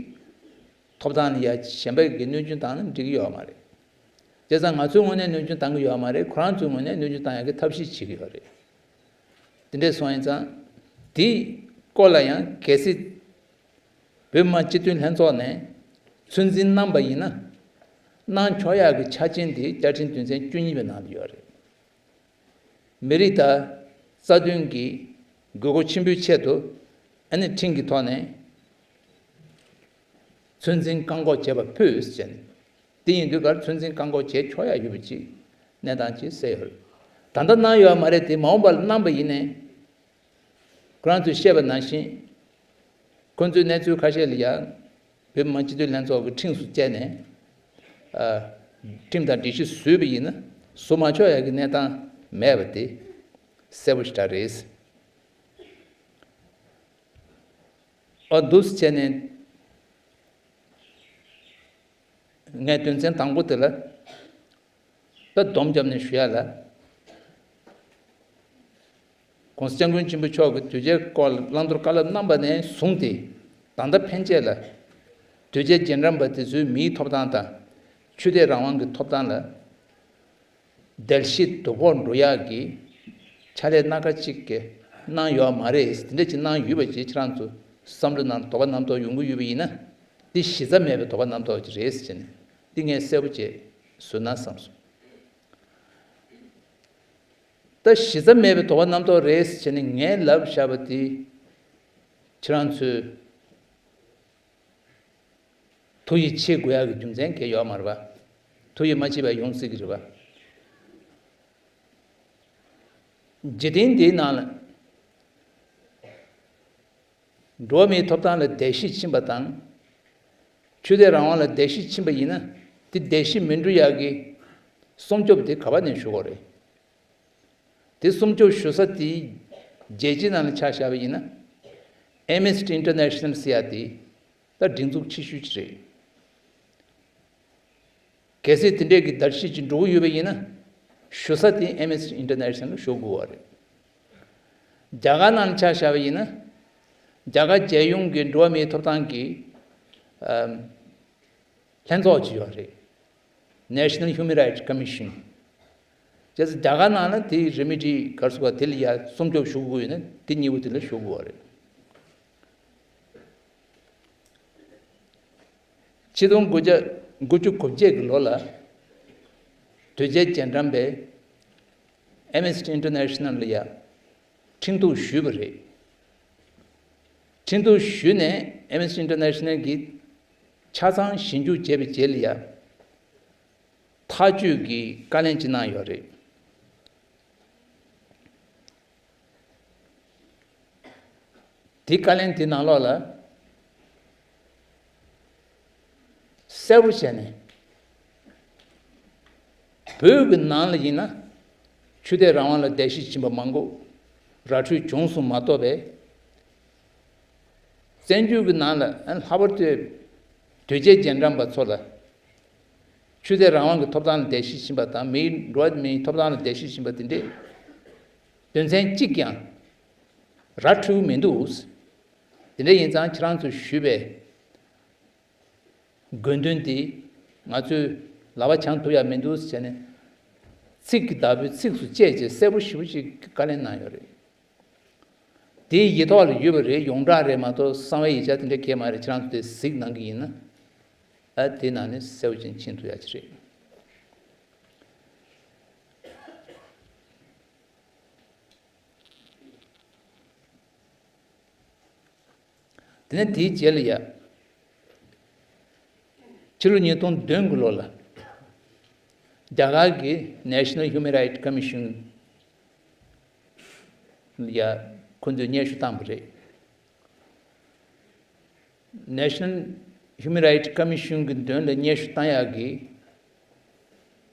ཐོབ་ཐང་ལ་ཡ་གཞན་པ་གིས་གནོད་སྐྱོན་བཏང་ན་འགྲིག་གི་ཡོད་མ་རེད། བྱས་ཙང་ང་ཚོའི་ངོས་ནས་གནོད་སྐྱོན་བཏང་གི་ཡོད་མ་རེད། ཁོ་རང་ཚོའི་ངོས་ནས་གནོད་སྐྱོན་བཏང་ཡག་གི་ཐབས་ཤེས་བྱེད་ཀྱི་ཡོད་རེད། དེ་འདྲས་སོང་ཡིན་ཙང་། དེའི་སྐོར་ལ་ཡང་གལ་སྲིད། བོད་མི་མང་སྤྱི་འཐུས་ལྷན་ཚོགས་ནས་ཚོད་འཛིན་གནང་པ་ཡིན་ན། གནང་ཆོག་ཡག་གི་ཆ་རྐྱེན་དེ་བཅའ་ཁྲིམས་དོན་ཚན་བཅུ་གཉིས་པའི་ནང་དུ་ཡོད་རེད། མི་རིགས་དང་རྩ་དོན་གྱི་དགོས་མཁོ་ཆེན་པོའི་ཆེད་དུ་ཨ་ནི་ཁྲིམས་ཀྱི་ཐོག་ནས་ཚོད་འཛིན་བཀག་འགོག་བྱས་པ་ཕུད་ཟེར་ནས། དེ་ཡིན་དུས་གར་ཚོད་འཛིན་བཀག་འགོག་བྱས་ཆོག་ཡ་ཡོད་པ་ཅིག་གནས་སྟངས་ཅིག་གསལ་ཡོད་རེད། ད་ལྟ་གནང་ཡོད་མ་རེད་དེ་མ་འོངས་པར་གནང་པ་ཡིན་ནའི། ཁོ་རང་ཚོས་བཤད་པ་ནང་བཞིན། ཁོ་ཚོས་གནས་ཚུལ་ཁ་ཤས་ལ་ཡང་། བོད་མི་མང་སྤྱི་འཐུས་ལྷན་ཚོགས་ཀྱི་ཁྲིམས་སུ་བཅད་ནས། ཨ། ཁྲིམས་དང་སྒྲིག་གཞི་བཟོས་པ་ཡིན་ན། བཟོ་མ་ཆོག་ཡ་གི་གནས་སྟངས་མེད་པ་དེ་གསལ་པོ་ཞེ་དྲག་རེད། ཨ་འདུག་སེ་བྱས་ནས། ངས་དོན་ཚན་དང་པོ་དེ་ལ། ད་སྡོམ་བརྒྱབ་ནས་ཞུ་ཡ་ལ། ༸གོང་ས་༸སྐྱབས་མགོན་ཆེན་པོ་མཆོག་གིས་དོལ་རྒྱལ་སྐོར་ལ་བླང་དོར་བཀའ་སློབ་གནང་པ་ནས་བཟུང་སྟེ། ད་ལྟ་ཕན་ཆད་ལ། དོལ་རྒྱལ་རྗེས་འབྲང་པ་དེ་ཚོའི་མིའི་ཐོབ་ཐང་དང་། ཆོས་དད་རང་དབང་གི་ཐོབ་ཐང་ལ། བརྡལ་བཤིག་སྡུག་ཕོག་འགྲོ་ཡག་གི་ཕྱག་ལས་སྣ་ཁ་གཅིག་གི་གནང་ཡོད་མ་རེད། དེ་འདྲ་ཅིག་གནང་ཡོད་པ་ཅིག་ཁྱེད་རང་ཚོ་བསམ་བློ་ནང་དོགས་པ་རྣམ་རྟོག་ཡོང་གི་ཡོད་པ་ཡིན་ན། འདི་གཞི་རྩ་མེད་པའི་དོགས་པ་རྣམ་རྟོག་ཅིག་རེད་ཟེར་ནས་འདི་ངས་གསལ་པོ་བྱས་བཟོས་ན་བསམ་སོང་། ད་གཞི་རྩ་མེད་པའི་དོགས་པ་རྣམ་རྟོག་རེད་ཟེར་ནས་ངས་ལབ་བཞག་པ་དེ་ཁྱེད་རང་ཚོས། ཐུགས་ཡིད་ཆེས་དགོས་ཡག་གི་རྒྱུ་མཚན་གང་ཡང་ཡོད་མ་རེད་པ། ཐུགས་ཡིད་མ་ཆེས་པ་ཡོང་སྲིད་ཀྱི་རེད་པ། འཇིག་རྟེན་འདིའི་ནང་ལ། འགྲོ་བ་མིའི་ཐོབ་ཐང་ལ་བརྡལ་བཤིག་ཕྱིན་པ་དང་། ཆོས་དད་རང་དབང་ལ་བརྡལ་བཤིག་ཕྱིན་པ་ཡིན་ན། དེ་བརྡལ་བཤིག་མི་འགྲོ་ཡག་གི་སྲུང་སྐྱོབ་དེ་ག་པ་ནས་ཞུ་དགོས་རེད། དེ་སྲུང་སྐྱོབ་ཞུ་ས་དེ་རྒྱལ་སྤྱིའི་ནང་ལ་ཆ་བཞག་པ་ཡིན་ན། Amnesty International ཟེར་ཡ་དེ་ད་སྒྲིག་འཛུགས་ཆེ་ཤོས་ཅིག་རེད། གལ་སྲིད་དེ་འདྲས་ཀྱི་བརྡར་ཤ་ཅིག་འགྲོ་གི་ཡོད་པ་ཡིན་ན། ཞུ་ས་དེ་Amnesty International་ལ་ཞུ་དགོས་པ་རེད། རྒྱ་གར་ནང་ལ་ཆ་བཞག་པ་ཡིན་ན། རྒྱ་གར་རྒྱལ་ཡོངས་ཀྱི་འགྲོ་བ་མིའི་ཐོབ་ཐང་གི་ཨམ་ལྷན་ཚོགས་ཅིག་ཡོད་རེད། National Human Rights Commission། བྱས་ཙང་རྒྱ་གར་ནང་ལ་དེའི་རེ་མི་ཌི་ག་རེ་ཟེར་དགོས་དེ་ལ་ཡ་སྲུང་སྐྱོབ་ཞུ་དགོས་ཡོད་ན་དེ་གཉིས་པོ་དེ་ལ་ཞུ་དགོས་པ་རེད། ཆིག་སྟོང་དགུ་བརྒྱ་དགུ་བཅུ་གོ་བརྒྱད་ཀྱི་ལོ་ལ་དོལ་རྒྱལ་རྗེས་འབྲང་པས་Amnesty International་ལ་ཡ་ཁྲིམས་གཏུག་ཞུས་པ་རེད། ཁྲིམས་གཏུག་ཞུས་ནས་Amnesty International་གིས་ཆ་ཚང་ཞིབ་འཇུག་བྱས་པའི་རྗེས་ལ་ཡ་ཐག་གཅོད་ཀྱི་བཀའ་ལན་ཅིག་གནང་ཡོད་རེད། དེ་བཀའ་ལན་དེ་ནང་ལོགས་ལ་གསལ་པོ་བྱས་ནས། བོད་ཀྱི་ནང་ལ་ཡིན་ན་ཆོས་དད་རང་དབང་ལ་བརྡལ་བཤིག་ཕྱིན་པ་མང་པོ་ར་འཕྲོད་བྱུང་སོང་མ་གཏོགས་པས། བཙན་བྱོལ་གྱི་ནང་ལ་ལྷག་པར་དུ་དོལ་རྒྱལ་རྗེས་འབྲང་པ་ཚོ་ལ་ཆོས་དད་རང་དབང་གི་ཐོབ་ཐང་ལ་བརྡལ་བཤིག་ཕྱིན་པ་དང་མིའི་འགྲོ་བ་མིའི་ཐོབ་ཐང་ལ་བརྡལ་བཤིག་ཕྱིན་པ་དེ་འདྲའི་དོན་ཚན་གཅིག་ཀྱང་ར་འཕྲོད་མི་འདུག་དེ་འདྲ་ཡིན་ཙང་ཁྱེད་རང་ཚོས་ཞུས་པའི་དགོས་འདུན་དེ་ང་ཚོས་ལག་པ་འཆང་ཐུབ་ཡ་མི་འདུག་ཟེར་ནས་ཚིག་གི་བདག་པོས་ཚིགས་སུ་བཅད་བྱས་གསལ་པོ་ཞེ་པོ་ཅིག་བཀའ་ལན་གནང་ཡོད་རེད། དེ་ཡིག་ཐོག་ལ་ཡོད་པ་རེད། ཡོངས་གྲགས་རེད་མ་གཏོགས་གསང་བའི་ཡིག་ཆ་དེ་འདྲ་གས་མ་རེད། ཁྱེད་རང་ཚོ་དེ་གཟིགས་གནང་གི་ཡིན་ན། ཨ་དེ་ནང་ནས་གསལ་པོ་ཅིག་མཁྱེན་ཐུབ་ཡ་ཅིག་རེད། དེ་ནས་དེའི་རྗེས་ལ་ཡ། ཕྱི་ལོ་ཉིས་སྟོང་བདུན་གྱི་ལོ་ལ། རྒྱ་གར་གྱི་National Human Rights Commission་ལ་ཡ་ཁོ་ཚོས་སྙན་ཞུ་བཏང་བ་རེད། National Human Rights Commission་གི་མདུན་ལ་སྙན་ཞུ་བཏང་ཡག་གི་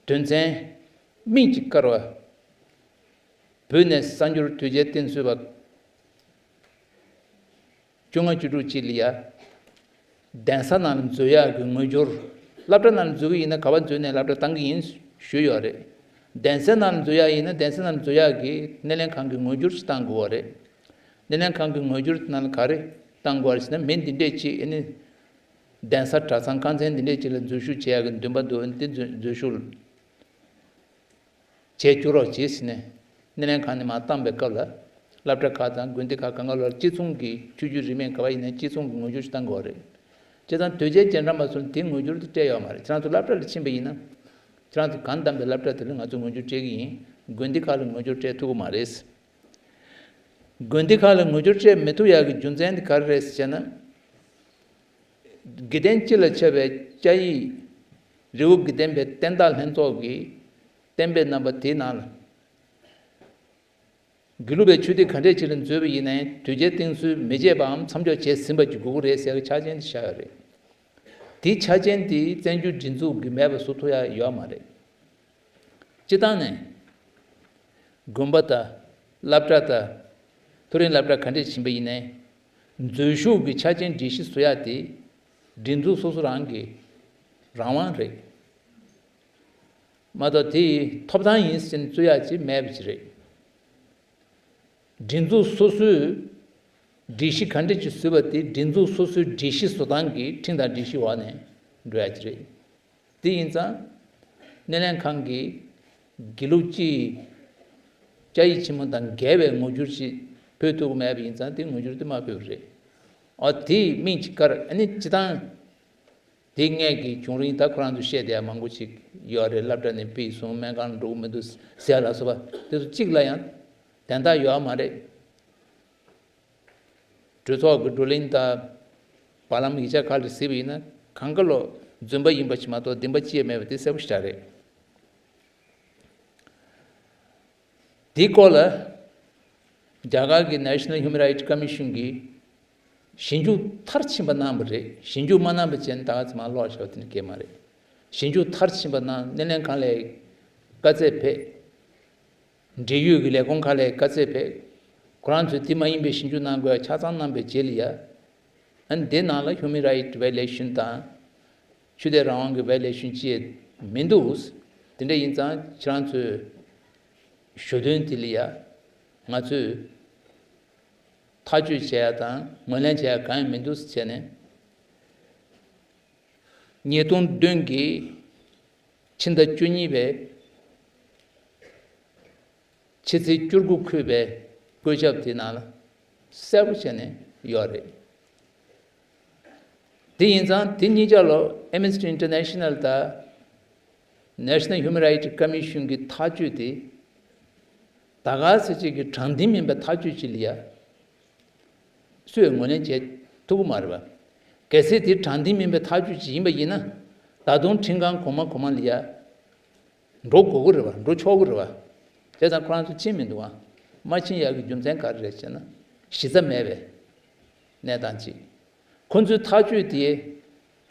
དོན་ཚན་སྨིན་གྱི་བཀར་བ། བོད་ནས་གསར་འབྱོར་དོལ་རྒྱལ་བསྟེན་གསོལ་བ། བཅོ་ལྔ་བཅུ་དྲུག་ཅིག་ལ་ཡ། གདན་ས་ནང་ལ་འཛུལ་ཡག་གི་ངོས་སྦྱོར། སློབ་གྲྭ་ནང་ལ་འཛུལ་གི་ཡིན་ན་ག་པར་འཛུལ་ནས་སློབ་གྲྭ་བཏང་གི་ཡིན་ཞུས་ཡོད་རེད། གདན་ས་ནང་ལ་འཛུལ་ཡག་ཡིན་ན་གདན་ས་ནང་ལ་འཛུལ་ཡག་གི་སྣེ་ལེན་ཁང་གི་ངོས་སྦྱོར་ཞིག་བཏང་དགོས་པ་རེད། སྣེ་ལེན་ཁང་གི་ངོས་སྦྱོར་ནང་ལ་ག་རེ་བཏང་དགོས་པ་རེད་ཟེར་ན། མི་འདི་འདྲས་ཅིག་ཨ་ནི་གདན་ས་གྲྭ་ཚང་ཁང་ཚན་འདི་འདྲས་ཅིག་ལ་འཛུལ་ཞུགས་བྱེད་ཡག་གི་འདུན་པ་འདུག་ཨ་ནི་འདི་འཛུལ་འཛུལ་ཞུགས་བྱས་བཅུག་རོགས་བྱེད་ཟེར་ནས་སྣེ་ལེན་ཁང་ནས་མར་བཏང་པའི་སྐབས་ལ། སློབ་གྲྭ་ཁག་དང་དགོན་སྡེ་ཁག་གང་ག་ལ་སྤྱི་མཚུངས་ཀྱི་ཆོས་བརྒྱུད་རིས་མེད་ག་པར་ཡིན་ན་སྤྱི་མཚུངས་ཀྱི་ངོས་སྦྱོར་ཞིག་བཏང་དགོས་པ་རེད། བྱས་ཙང་དོལ་རྒྱལ་རྗེས་འབྲང་པ་ཚོ་ལ་དེ་ངོས་སྦྱོར་དེ་སྤྲད་ཡོད་མ་རེད། ཁྱེད་རང་ཚོ་སློབ་གྲྭ་ལ་ཕྱིན་པ་ཡིན་ན། ཁྱེད་རང་ཚོ་གང་བདམས་པའི་སློབ་གྲྭ་དེ་ལ་ང་ཚོས་ངོས་སྦྱོར་སྤྲད་ཀྱི་ཡིན། དགོན་སྡེ་ཁག་ལ་ངོས་སྦྱོར་སྤྲད་ཐུབ་ཀྱི་མ་རེད། དགོན་སྡེ་ཁག་ལ་ངོས་སྦྱོར་སྤྲད་མི་ཐུབ་ཡག་གི་རྒྱུ་མཚན་དེ་ག་རེ་རེད་ཟེར་ན། དགེ་ལྡན་སྤྱི་ལ་ཁྱབ་པའི་སྐྱ་ཡིག་རི་བོ་དགེ་ལྡན་པའི་བསྟན་བདག་ལྷན་ཚོགས་ཀྱི་གཏན་འབེབས་རྣམ་པ་དེའི་ནང་ལ། དགེ་ལུགས་པའི་ཆོས་སྡེ་ག་འདྲས་ཅིག་ལ་འཛུལ་བ་ཡིན་ནའི་དོལ་རྒྱལ་བསྟེན་གསོལ་མི་བྱེད་པའམ་མཚམས་འཇོག་བྱས་ཟིན་པ་ཅིག་དགོས་ཀྱི་རེད་ཟེར་བའི་ཆ་རྐྱེན་དེ་བཞག་ཡོད་རེད། དེའི་ཆ་རྐྱེན་དེ་བཙན་བྱོལ་སྒྲིག་འཛུགས་ཀྱིས་མེད་པ་བཟོ་ཐུབ་ཡ་ཡོད་མ་རེད། སྤྱིར་བཏང་ནས། དགོན་པ་དང་། སློབ་གྲྭ་དང་། མཐོ་རིམ་སློབ་གྲྭ་ག་འདྲས་ཕྱིན་པ་ཡིན་ནའི། འཛུལ་ཞུགས་ཀྱི་ཆ་རྐྱེན་སྒྲིག་གཞི་བཟོ་ཡ་དེ། སྒྲིག་འཛུགས་སོ་སོ་རང་གི་རང་དབང་རེད། མ་གཏོགས་དེ་ཐོབ་ཐང་ཡིན་ཟེར་ནས་བཟོ་ཡ་ཅིག་མེད་པ་ཅིག་རེད། སྒྲིག་འཛུགས་སོ་སོའི་སྒྲིག་གཞི་ག་འདྲས་ཅིག་བཟོས་པ་དེ་སྒྲིག་འཛུགས་སོ་སོའི་སྒྲིག་གཞི་བཟོ་སྟངས་ཀྱི་ཁྲིམས་དང་སྒྲིག་གཞི་འོག་ནས་འགྲོ་ཡ་ཅིག་རེད། དེ་ཡིན་ཙང་། སྣེ་ལེན་ཁང་གིས་དགེ་ལུགས་སྤྱིའི་སྐྱ་ཡིག་ཆེན་མོ་དང་འགལ་བའི་ངོ་སྦྱོར་ཞིག་ཕུལ་ཐུབ་ཀྱི་མེད་པ་ཡིན་ཙང་དེ་ངོ་སྦྱོར་དེ་མ་ཕུལ་བ་རེད། ཨ་དེའི་མིང་ཅིག་བཀར། ཨ་ནི་སྤྱིར་བཏང་། དེ་སྔས་ཀྱི་བྱུང་རིམ་ད་ཁོ་རང་ཚོས་བཤད་བསྡད་ཡ་མང་པོ་ཞིག་ཡོད་རེད། སློབ་གྲྭ་ནས་ཕུད་སོང་། སྨན་ཁང་ལ་འགྲོ་གི་མི་འདུག་ཟེར་ཡ་ལ་སོགས་པ་དེ་ཚོ་གཅིག་ལ་ཡང་དན་རྟགས་ཡོད་མ་རེད། གྲོས་ཚོགས་ཀྱི་བགྲོ་གླེང་དང་། བར་ལམ་ཡིག་ཆ་ཁག་ལ་གཟིགས་པ་ཡིན་ན་གང་ག་ལོ་རྫུན་པ་ཡིན་པ་ཞིག་མ་གཏོགས་བདེན་པ་ཅི་ཡང་མེད་པ་དེ་གསལ་པོ་ཞིག་རེད། དེའི་སྐོར་ལ་རྒྱ་གར་གྱི་National Human Rights Commission་གིས་ཞིབ་འཇུག་མཐར་ཕྱིན་པ་གནང་བ་རེད། ཞིབ་འཇུག་མ་གནང་པ་བྱས་ན་ད་ག་ཚོད་མ་ལོག་བཞག་པ་དེ་འདྲ་གང་ཡང་མ་རེད། ཞིབ་འཇུག་མཐར་ཕྱིན་པ་གནང་། སྣེ་ལེན་ཁང་ལ་བཀའ་སྩལ་ཕེབས། འབྲེལ་ཡོད་ཀྱི་ལས་ཁུངས་ཁག་ལ་བཀའ་སྩལ་ཕེབས། ཁོ་རང་ཚོས་དེ་མ་ཡིན་པའི་ཞིབ་འཇུག་གནང་དགོས་ཡ་ཆ་ཚང་གནང་པའི་རྗེས་ལ་ཡ། ཨ་ནི་དེ་ནང་ལ་Human Rights Violation་དང་། ཆོས་དད་རང་དབང་གི་Violation་ཅེས་ མི་འདུག། དེ་འདྲ་ཡིན་ཙང་ཁྱེད་རང་ཚོས་ཞུ་དོན་དེ་ལ་ཡ་ང་ཚོས་ཐག་གཅོད་བྱེད་ཡ་དང་ངོས་ལེན་བྱེད་ཡ་གང་ཡང་མི་འདུག་ཟེར་བྱས་ནས། ཉིས་སྟོང་བདུན་གྱི་ཕྱི་ཟླ་བཅུ་གཉིས་པའི་ཕྱི་ཚེས་བཅུ་དགུ་འཁོད་པའི་བཀོད་ཁྱབ་དེ་ནང་ལ་གསལ་པོ་བྱས་ནས་ཡོད་རེད། དེ་ཡིན་ཙང་དེ་གཉིས་ཆ་ལོ་Amnesty International དང་National Human Rights Commission གི་ཐག་གཅོད་དེ་ད་ག་ཟེ་ཅིག་གི་དྲང་བདེན་མིན་པའི་ཐག་གཅོད་ཅིག་ལ་ཡ། སུས་ངོས་ལེན་བྱེད་ཐུབ་ཀྱི་མ་རེད་པ། གལ་སྲིད་དེ་དྲང་བདེན་མིན་པའི་ཐག་གཅོད་ཅིག་ཡིན་པ་ཡིན་ན། ད་དུང་ཁྲིམས་ཁང་གོང་མ་གོང་མ་ལ་ཡ་འགྲོ་དགོས་ཀྱི་རེད་པ། འགྲོ་ཆོག་གི་རེད་པ། བྱས་ཙང་ཁོ་རང་ཚོ་ཕྱིན་མི་འདུག་ཨ། མ་ཕྱིན་ཡག་གི་རྒྱུ་མཚན་ག་རེ་རེད་ཟེར་ན། གཞི་རྩ་མེད་པའི་གནས་སྟངས་ཅིག། ཁོ་ཚོའི་ཐག་གཅོད་དེ་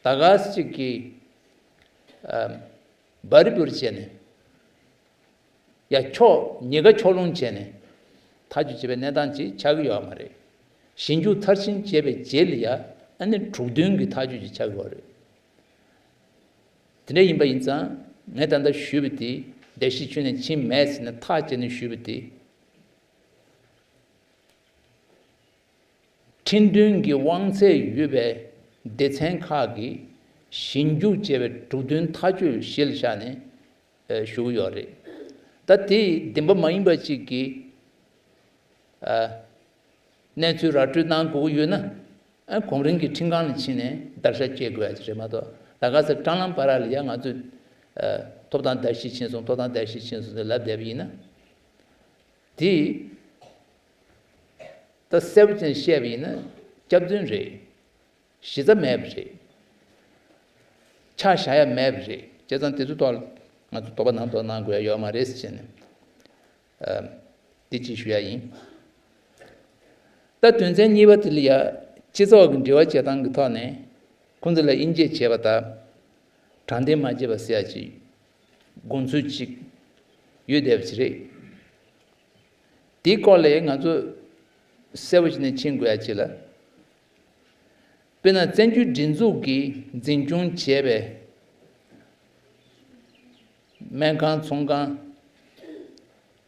ད་ག་ཟེ་ཅིག་གི་ཨ་འབར་འབུར་བྱས་ནས། ཡ་ཕྱོགས་གཉིས་ཀ་ཕྱོགས་ལྷུང་བྱས་ནས་ཐག་གཅོད་བྱས་པའི་གནས་སྟངས་ཅིག་ཆགས་ཀྱི་ཡོད་མ་རེད། ཞིབ་འཇུག་མཐར་ཕྱིན་བྱས་པའི་རྗེས་ལ་ཡ་ཨ་ནི་དྲུག་བདུན་གྱི་ཐག་གཅོད་ཅིག་ཆགས་ཀྱི་ཡོད་རེད། དེ་འདྲ་ཡིན་པ་ཡིན་ཙང་ངས་ད་ལྟ་ཞུས་པ་དེ་བརྡལ་བཤིག་ཁྱོན་ནས་ཕྱིན་མེད་ཟེར་ནས་ཐག་བཅད་ནས་ཞུས་པ་དེ། ཁྲིམས་མཐུན་གྱི་དབང་ཚད་ཡོད་པའི་སྡེ་ཚན་ཁག་གིས་ཞིབ་འཇུག་བྱས་པའི་དྲུག་བདུན་ཐག་གཅོད་གཞི་ལ་བཞག་ནས་ཨ་ཞུ་གི་ཡོད་རེད། ད་དེ་བདེན་པ་མ་ཡིན་པ་ཅིག་གི་ཨ་གནས་ཚུལ་ར་སྤྲོད་གནང་དགོས་ཀྱི་ཡོད་ན། ཨ་གོང་རིམ་གྱི་ཁྲིམས་ཁང་ལ་ཕྱིན་ནས་བརྡར་ཤ་བཅད་དགོས་ཡ་ཅིག་རེད་མ་གཏོགས། ད་ག་ཚོད་སྲང་ལམ་བར་ལ་ཡ་ང་ཚོས་ཨ་ཐོབ་ཐང་བརྡལ་བཤིག་ཕྱིན་སོང་། ཐོབ་ཐང་བརྡལ་བཤིག་ཕྱིན་སོང་ཟེར་ལབ་བསྡད་པ་ཡིན་ན། དེ་ད་གསལ་པོ་ཅན་བཤད་པ་ཡིན་ན་སྐྱག་རྫུན་རེད། གཞི་རྩ་མེད་པ་རེད། ཆ་བཞག་ཡ་མེད་པ་རེད། བྱས་ཙང་དེ་ཚོའི་ཐོག་ལ་ང་ཚོ་དོགས་པ་ནང་དོགས་གནང་དགོས་ཡ་ཡོད་མ་རེད་ཟེར་ནས་ཨ་འདི་གཅིག་ཞུ་ཡ་ཡིན། ད་དོན་ཚན་གཉིས་པ་དེ་ལ་ཡ་སྤྱི་ཚོགས་ཀྱི་འབྲེལ་བ་བྱེད་སྟངས་ཀྱི་ཐོག་ནས་ཁོང་ཚོ་ལ་དབྱེ་འབྱེད་བྱས་པ་དང་། དྲང་བདེན་མ་བྱས་པ་ཟེར་ཡ་ཅིག་དགོངས་ཚུལ་ཅིག་ཡོད་བསྡད་པ་ཅིག་རེད། དེའི་སྐོར་ལ་ང་ཚོ་གསལ་པོ་བྱས་ནས་མཁྱེན་དགོས་ཡ་ཅིག་ལ། དཔེར་ན་བཙན་བྱོལ་སྒྲིག་འཛུགས་ཀྱིས་འཛིན་སྐྱོང་བྱས་པའི་སྨན་ཁང་ཚོང་ཁང་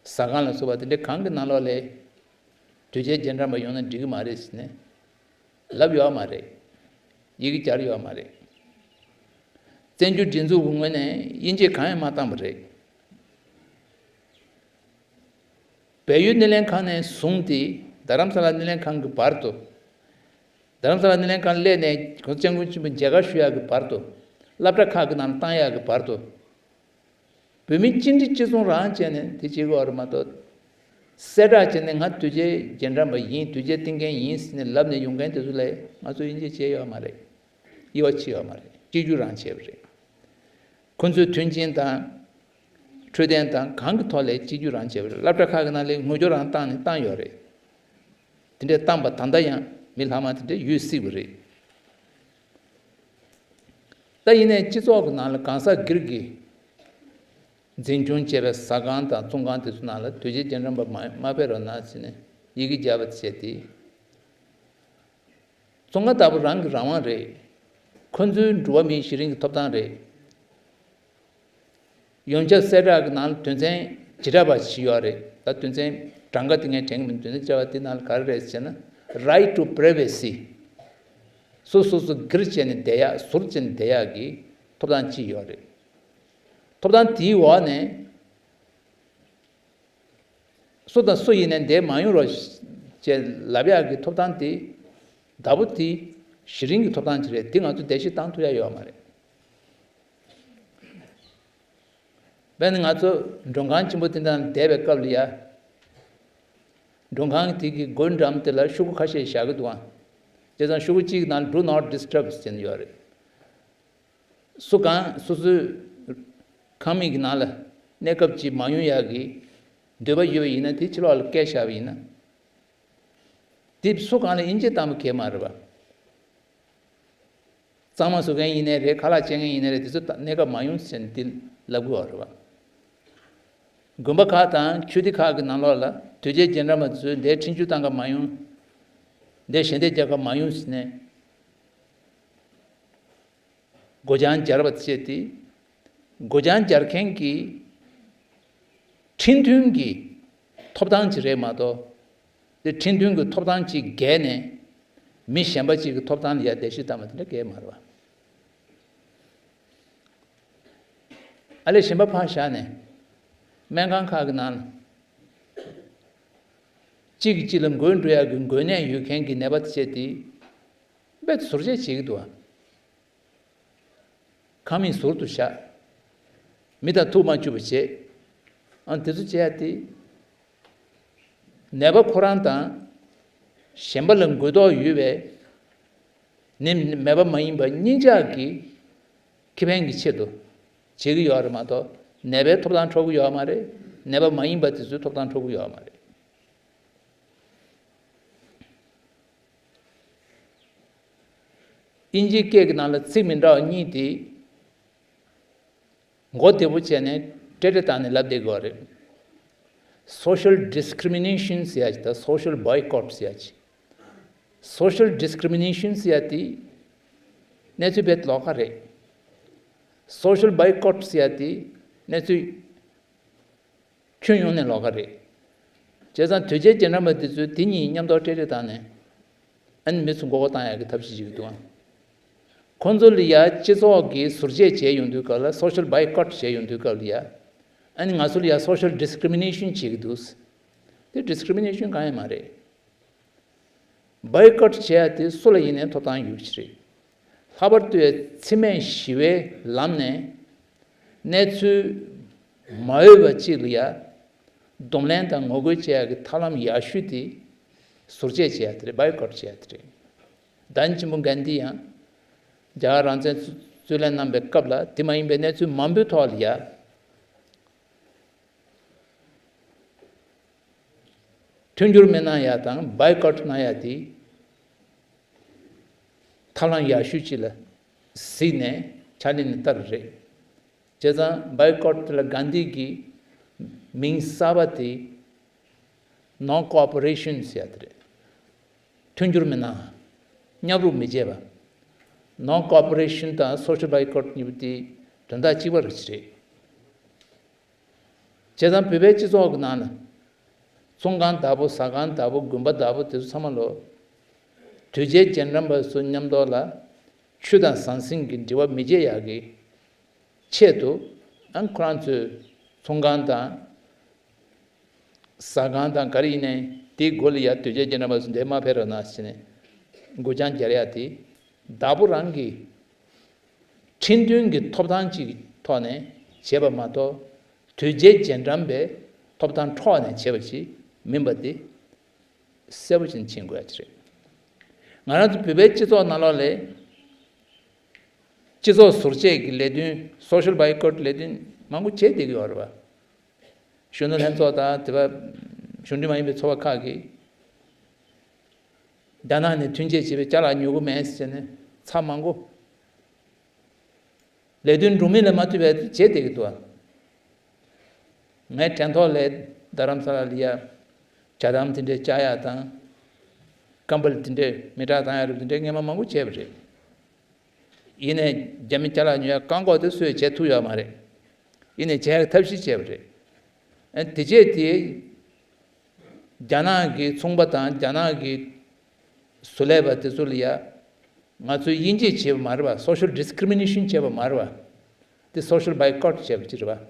ཟ་ཁང་ལ་སོགས་པ་དེ་འདྲ་གང་གི་ནང་ལོགས་ལ་དོལ་རྒྱལ་རྗེས་འབྲང་པ་ཡོང་ན་འགྲིག་གི་མ་རེད་ཟེར་ནས་ལབ་ཡོད་མ་རེད། ཡི་གེ་སྦྱར་ཡོད་མ་རེད། བཙན་བྱོལ་སྒྲིག་འཛུགས་ཀྱི་ངོས་ནས་དབྱེ་འབྱེད་གང་ཡང་མ་བཏང་བ་རེད། བལ་ཡུལ་སྣེ་ལེན་ཁང་ནས་བཟུང་སྟེ་རྡ་རམ་ས་ལ་སྣེ་ལེན་ཁང་གི་བར་དུ། རྡ་རམ་ས་ལ་སྣེ་ལེན་ཁང་སླེབས་ནས་༸གོང་ས་༸སྐྱབས་མགོན་ཆེན་པོ་མཇལ་ཁ་ཞུ་ཡག་གི་བར་དུ། སློབ་གྲྭ་ཁག་གི་ནང་བཏང་ཡག་གི་བར་དུ། བོད་མི་སྤྱི་འཐུས་སྤྱི་ཚོགས་རང་བྱས་ནས་དེ་བྱེད་དགོས་པ་རེད་མ་གཏོགས། གསལ་བསྒྲགས་བྱས་ནས་ང་དོལ་རྒྱལ་རྗེས་འབྲང་པ་ཡིན། དོལ་རྒྱལ་བསྟེན་མཁན་ཡིན་ཟེར་ནས་ལབ་ནས་ཡོང་མཁན་དེ་ཚོ་ལ་ང་ཚོ་དབྱེ་འབྱེད་བྱས་ཡོད་མ་རེད། དབྱེ་བ་ཕྱེ་ཡོད་མ་རེད། གཅིག་གྱུར་རང་བྱས་པ་རེད། ཁོ་ཚོའི་མཐུན་རྐྱེན་དང་། འཕྲོད་བསྟེན་དང་གང་གི་ཐོག་ལས་གཅིག་གྱུར་རང་བྱས་པ་རེད། སློབ་གྲྭ་ཁག་གི་ནང་ལས་ངོ་སྦྱོར་རང་བཏང་ནས་བཏང་ཡོད་རེད། དེ་འདྲས་བཏང་པ་ད་ལྟ་ཡང་མི་ལྷག་མ་དེ་འདྲས་ཡོད་སྲིད་པ་རེད། ད་ཡིན་ནའི་སྤྱི་ཚོགས་ཀྱི་ནང་ལ་གང་ཟག་སྒེར་གྱིས་འཛིན་སྐྱོང་བྱས་པའི་ཟ་ཁང་དང་ཚོང་ཁང་དེ་ཚོ་ནང་ལ་དོལ་རྒྱལ་རྗེས་འབྲང་པ་མ་མ་ཕེབས་རོགས་གནང་ཟེར་ནས་ཡི་གེ་བརྒྱབ་པ་བྱས་ཏེ། ཚོང་ཁང་ལྟ་བུ་རང་གི་རང་དབང་རེད། ཁོ་ཚོའི་འགྲོ་བ་མིའི་གཞི་རིམ་གྱི་ཐོབ་ཐང་རེད། ཡོངས་ཁྱབ་གསལ་བསྒྲགས་ཀྱི་ནང་ལ་དོན་ཚན་བྱེ་བྲག་པ་ཞིག་ཡོད་རེད། ད་དོན་ཚན་གྲངས་ཀ་དེ་ངས་དྲན་གྱི་མི་འདུག་དོན་ཚན་བྱེ་བྲག་པ་དེ་ནང་ལ་ག་རེ་རེད་ཟེར་ན། Right to privacy། སོ་སོ་སོ་སྒེར་བྱས་ནས་བསྡད་ཡག་ཟུར་བྱས་ནས་བསྡད་ཡག་གི་ཐོབ་ཐང་གཅིག་ཡོད་རེད། ཐོབ་ཐང་དེའི་འོག་ནས། སུ་དང་སུ་ཡིན་ནའི་འདིར་མ་ཡོང་རོགས་ཞེས་ལབ་ཡག་གི་ཐོབ་ཐང་དེ། བདག་པོ་དེ་གཞི་རིམ་གྱི་ཐོབ་ཐང་ཅིག་རེད། དེ་ང་ཚོ་བརྡལ་བཤིག་བཏང་ཐུབ་ཡག་ཡོད་མ་རེད། དཔེར་ན་ང་ཚོ་མགྲོན་ཁང་ཆེན་པོ་དེ་འདྲ་ལ་བསྡད་པའི་སྐབས་ལ་ཡ། མགྲོན་ཁང་དེ་གི་སྒོ་འགྲམ་དེ་ལ་ཤོག་གུ་ཁ་ཤས་བཞག་གི་འདུག་ཨང་། བྱས་ཙང་ཤོག་གུ་གཅིག་གི་ནང་ལ་Do not disturb ཟེར་ནས་ཡོད་རེད། སུ་གང་སོ་སོའི་ཁང་མིག་གི་ནང་ལ་གནས་སྐབས་ཅིག་མ་ཡོང་ཡག་གི་འདོད་པ་ཡོད་པ་ཡིན་ན། དེ་ཕྱི་ལོགས་ལ་བསྐྱལ་བཞག་པ་ཡིན་ན། དེ་སུ་གང་ལ་དབྱེ་འབྱེད་བཏང་བ་གང་ཡང་མ་རེད་པ། གཙང་མ་བཟོ་མཁན་ཡིན་ནའི་རེད། ཁ་ལག་བྱེད་མཁན་ཡིན་ནའི་རེད། དེ་ཚོ་ད་གནས་སྐབས་མ་ཡོང་ཟེར་ནས་དེ་ལབ་དགོས་པ་རེད་པ། དགོན་པ་ཁག་དང་ཆོས་སྡེ་ཁག་གི་ནང་ལོགས་ལ་དོལ་རྒྱལ་རྗེས་འབྲང་པ་ཚོས་འདིར་ཁྲིམས་གཅོད་བཏང་ག་མ་ཡོང་། འདིར་ཞལ་འདེབས་རྒྱག་ག་མ་ཡོང་ཟེར་ནས། སྒོ་བྱང་སྦྱར་བ་བྱས་ཏེ། སྒོ་བྱང་རྒྱག་མཁན་གྱི་ཁྲིམས་མཐུན་གྱི་ཐོབ་ཐང་ཅིག་རེད་མ་གཏོགས། དེ་ཁྲིམས་མཐུན་གྱི་ཐོབ་ཐང་ཅིག་བརྒལ་ནས་མི་གཞན་པ་ཅིག་གི་ཐོབ་ཐང་ལ་ཡ་བརྡལ་བཤིག་བཏང་བ་དེ་འདྲ་གང་ཡང་མ་རེད་པ། ཨ་ལས་གཞན་པ་ཕར་བཞག་ནས། སྨན་ཁང་ཁག་གི་ནང་ལ་གཅིག་གིས་གཅིག་ལ་འགོས་འགྲོ་ཡག་གི་འགོས་ནད་ཡོད་མཁན་གྱི་ནད་པ་དེ་བྱས་ཏེ་རྦད་དེ་ཟུར་བཅད་བྱེད་ཀྱི་འདུག་པ། ཁང་མིག་ཟུར་དུ་བཞག་མི་དང་ཐུག་མ་བཅུག་པ་བྱེད། ཨ་དེ་ཚོ་བྱས་ཏེ། ནད་པ་ཁོ་རང་དང་གཞན་པ་ལ་འགོས་མདོག་ཡོད་པའི་ནད་མེད་པ་མ་ཡིན་པ་གཉིས་ཆ་གི་ཁེ་ཕན་གྱི་ཆེད་དུ་བྱེད་ཀྱི་ཡོད་རེད་མ་གཏོགས། ནད་པའི་ཐོབ་ཐང་འཕྲོག་གི་ཡོད་མ་རེད། ནད་པ་མ་ཡིན་པ་དེ་ཚོའི་ཐོབ་ཐང་འཕྲོག་གི་ཡོད་མ་རེད། དབྱིན་ཇིའི་སྐད་ཀྱི་ནང་ལ་ཚིག་མི་འདྲ་བ་གཉིས་དེ། མགོ་བདེ་པོ་བྱས་ནས་ཏྲེ་ཏྲེ་བཏང་ནས་ལབ་བསྡད་དགོས་རེད། Social discrimination ཟེར་ཡ་ཅིག་དང་social boycott ཟེར་ཡ་ཅིག Social discrimination ཟེར་ཡ་དེ་གནས་ཚུལ་དཔེ་ལོགས་ཀ་རེད། Social boycott ཟེར་ཡ་དེ་གནས་ཚུལ་ཁྱོན་ཡོངས་ནས་ལོགས་ཀ་རེད། བྱས་ཙང་དོལ་རྒྱལ་རྗེས་འབྲང་པ་འདི་ཚོས་དེ་གཉིས་མཉམ་དུ་ཏྲེ་ཏྲེ་བཏང་ནས། ཨ་ནི་མི་ཚོ་མགོ་སྐོར་བཏང་ཡག་གི་ཐབས་ཤེས་བྱེད་ཀྱི་འདུག་ཨང་། ཁོང་ཚོ་ལ་ཡ་སྤྱི་ཚོགས་ཀྱིས་ཟུར་བཅད་བྱས་ཡོང་དུས་སྐབས་ལ་social boycott བྱས་ཡོང་དུས་སྐབས་ལ་ཡ། ཨ་ནི་ང་ཚོ་ལ་ཡ་social discrimination བྱེད་ཀྱི་འདུག་དེ་discrimination གང་ཡང་མ་རེད། Boycott བྱས་ཡ་དེ་སུ་ལ་ཡིན་ནའི་ཐོབ་ཐང་ཡོད་ཀྱི་རེད། ལྷག་པར་དུ་འཚེ་མེད་ཞི་བའི་ལམ་ནས་གནས་ཚུལ་མ་འོས་པ་ཅིག་ལ་ཡ་གདོང་ལེན་དང་ངོ་རྒོལ་བྱེད་ཡག་གི་ཐབས་ལམ་ཡག་ཤོས་དེ་ཟུར་བཅད་བྱེད་ཡ་དེ་རེད། Boycott བྱེད་ཡ་དེ་རེད། ལྡན་ཆེན་པོ་གྷན་དྷི་ཡང་རྒྱ་གར་རང་བཙན་རྩོད་ལེན་གནང་པའི་སྐབས་ལ་དེ་མ་ཡིན་པའི་གནས་ཚུལ་མང་པོའི་ཐོག་ལ་ཡ། མཐུན་འགྱུར་མི་གནང་ཡ་དང་boycott གནང་ཡ་དེ་ཐབས་ལམ་ཡག་ཤོས་ཅིག་ལ་གཟིགས་ནས་ཕྱག་ལེན་ནས་བསྟར་བ་རེད། བྱས་ཙང་boycott དེ་ལ་གྷན་དྷི་གི་མིང་གསར་པ་དེ་non cooperation ཟེར་ཡ་དེ་རེད། མཐུན་འགྱུར་མི་གནང་། མཉམ་རུབ་མི་བྱེད་པ། Non cooperation དང་social boycott གཉིས་པོ་དེ་དོན་དག་གཅིག་པ་རེད། བྱས་ཙང་བོད་པའི་སྤྱི་ཚོགས་ཀྱི་ནང་ལ། ཚོང་ཁང་བདག་པོ། ཟ་ཁང་བདག་པོ། དགོན་པ་བདག་པོ་དེ་ཚོ་ཚང་མ་ལོ། དོལ་རྒྱལ་རྗེས་འབྲང་པ་ཚོ་མཉམ་དུ་ལ་ཆོས་དང་ཟང་ཟིང་གི་འབྲེལ་བ་མི་བྱེད་ཡག་གི་ཆེད་དུ། ཨ་ཁོ་རང་ཚོའི་ཚོང་ཁང་དང་། ཟ་ཁང་དང་ག་རེ་ཡིན་ནའི་དེའི་སྒོ་ལ་ཡ་དོལ་རྒྱལ་རྗེས་འབྲང་པ་ཚོ་འདིར་མ་ཕེབས་རོགས་གནང་ཟེར་ནས་སྒོ་བྱང་རྒྱག་ཡ་དེ། བདག་པོ་རང་གི་ཁྲིམས་མཐུན་གྱི་ཐོབ་ཐང་གཅིག་གི་ཐོག་ནས་བྱས་པ་མ་གཏོགས། དོལ་རྒྱལ་རྗེས་འབྲང་པའི་ཐོབ་ཐང་འཕྲོག་ནས་བྱས་པ་ཞིག་མིན་པ་དེ་གསལ་པོ་ཞིག་མཁྱེན་དགོས་ཡ་ཅིག་རེད། ང་རང་ཚོ་བོད་པའི་སྤྱི་ཚོགས་ནང་ལོགས་ལ་སྤྱི་ཚོགས་ཟུར་བཅད་ཀྱི་ལས་དོན། Social boycott ལས་དོན་མང་པོ་བྱས་བསྡད་ཀྱི་ཡོད་རེད་པ། གཞོན་ནུ་ལྷན་ཚོགས་དང་དེ་བ་གཞུང་འབྲེལ་མ་ཡིན་པའི་ཚོགས་པ་ཁག་གིས་རྒྱ་ནག་ནས་ཐོན་སྐྱེད་བྱས་པའི་ཅ་ལག་ཉོ་གི་མེད་ཟེར་ནས་ཚབས་མང་པོ། ལས་དོན་འགྲོ་མིན་ལ་མ་ལྟོས་པའི་བྱས་བསྡད་ཀྱི་འདུག་ཨ། ངས་དྲན་ཐོག་ལ་རྡ་རམ་ས་ལ་ལ་ཡ་ཇ་དམ་དེ་འདྲའི་བཅག་ཡ་དང་། ཀམ་བལ་དེ་འདྲའི་མེ་སྲེག་བཏང་ཡ་རུ་དེ་འདྲའི་སྔོན་མ་མང་པོ་བྱས་པ་རེད། ཡིན་ནའི་རྒྱ་མི་ཅ་ལག་ཉོ་ཡ་བཀག་འགོག་དེ་སུས་བྱས་ཐུབ་ཡོད་མ་རེད། ཡིན་ནའི་བྱས་ཡ་ཐབས་ཤེས་བྱས་པ་རེད། ཨ་དེ་རྗེས་དེ། རྒྱ་ནག་གི་ཚོང་པ་དང་རྒྱ་ནག་གི་བཟོ་ལས་པ་དེ་ཚོ་ལ་ཡ། ང་ཚོས་དབྱེ་འབྱེད་བྱས་པ་མ་རེད་པ། Social discrimination བྱས་པ་མ་རེད་པ། དེ་social boycott བྱས་པ་ཅིག་རེད་པ།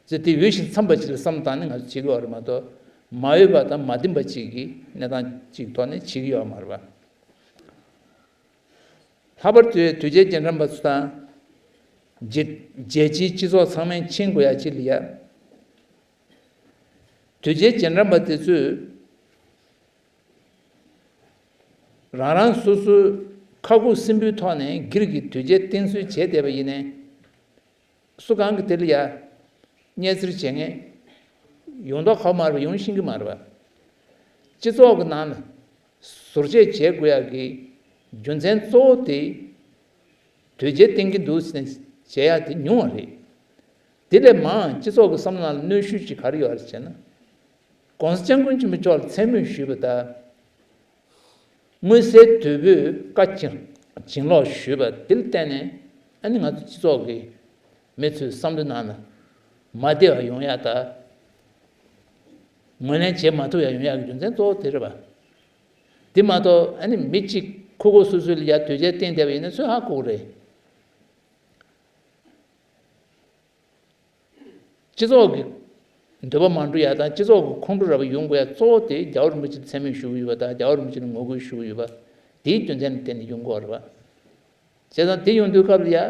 ཟེར་དེ་འོས་ཤིང་འཚམས་པ་ཅིག་ལ་བསམ་བཏང་ནས་ང་ཚོ་བྱེད་ཀྱི་ཡོད་རེད་མ་གཏོགས། མ་འོས་པ་དང་མ་བདེན་པ་ཅིག་གི་གནས་སྟངས་ཅིག་ཐོག་ནས་བྱེད་ཀྱི་ཡོད་མ་རེད་པ། ལྷག་པར་དུ་དོལ་རྒྱལ་རྗེས་འབྲང་པ་ཚོ་དང་། རྒྱལ་རྒྱལ་སྤྱིའི་སྤྱི་ཚོགས་ཚང་མས་མཁྱེན་དགོས་ཡ་ཅིག་ལ་ཡ། དོལ་རྒྱལ་རྗེས་འབྲང་པ་དེ་ཚོས་རང་རང་སོ་སོའི་ཁ་ཁུ་སིམ་པོའི་ཐོག་ནས་སྒེར་གྱི་དོལ་རྒྱལ་བསྟེན་གསོལ་བྱས་བསྡད་པ་ཡིན་ནའི། སུ་གང་གིས་དེ་ལ་ཡ་བརྙས་བཙིར་བྱེད་མཁན་ཡོང་མདོག་ཁ་པོ་མ་རེད་པ། ཡོང་ཤེས་ཀྱི་མ་རེད་པ། སྤྱི་ཚོགས་ཀྱི་ནང་ལ་ཟུར་བཅད་བྱེད་དགོས་ཡག་གི་རྒྱུ་མཚན་གཙོ་བོ་དེ་དོལ་རྒྱལ་བསྟེན་གྱི་འདུག་ཟེར་ནས་བྱེད་ཡག་དེ་ཉུང་བ་རེད། དེ་ལས་མང་སྤྱི་ཚོགས་ཀྱི་བསམ་བློ་ནང་ལ་གནོན་ཤུགས་ཅིག་ག་རེ་ཡོད་རེད་ཟེར་ན། ༸གོང་ས་༸སྐྱབས་མགོན་ཆེན་པོ་མཆོག་ལ་མཚན་སྨོད་ཞུས་པ་དང་། མངོན་གསལ་དོད་པོས་བཀའ་བྱིན་བྱིན་རློག་ཞུས་པ་དེ་ལ་བརྟེན་ནས། ཨ་ནི་ང་ཚོ་སྤྱི་ཚོགས་ཀྱི་ མི་ཚོའི་བསམ་བློའི་ནང་ལ་མ་བདེ་བ་ཡོང་ཡག་དང་། ངོས་ལེན་བྱེད་མ་ཐུབ་ཡག་ཡོང་ཡག་གི་རྒྱུ་མཚན་གཙོ་བོ་དེ་རེད་པ། དེ་མ་གཏོགས་ཨ་ནི་མི་གཅིག་ཁུ་ཁུ་སུ་སུ་ལ་ཡ་དོལ་རྒྱལ་བསྟེན་བསྡད་པ་ཡིན་ན་སུས་ཧ་གོ་གི་རེད། སྤྱི་ཚོགས་ཀྱི་འདོད་པ་མ་འགྲུབ་ཡག་དང་སྤྱི་ཚོགས་ཀྱི་ཁོང་ཁྲོ་ར་བ་ཡོང་དགོས་ཡག་གཙོ་བོ་དེ་རྒྱལ་བ་རིན་པོ་ཆེ་མཚན་སྨད་ཞུ་གི་ཡོད་པ་དང་རྒྱལ་བ་རིན་པོ་ཆེ་ལ་ངོ་རྒོལ་ཞུ་གི་ཡོད་པ། དེའི་རྒྱུ་མཚན་ལ་བརྟེན་ནས་ཡོང་གི་ཡོད་རེད་པ། བྱས་ཙང་དེ་ཡོང་དུས་སྐབས་ལ་ཡ།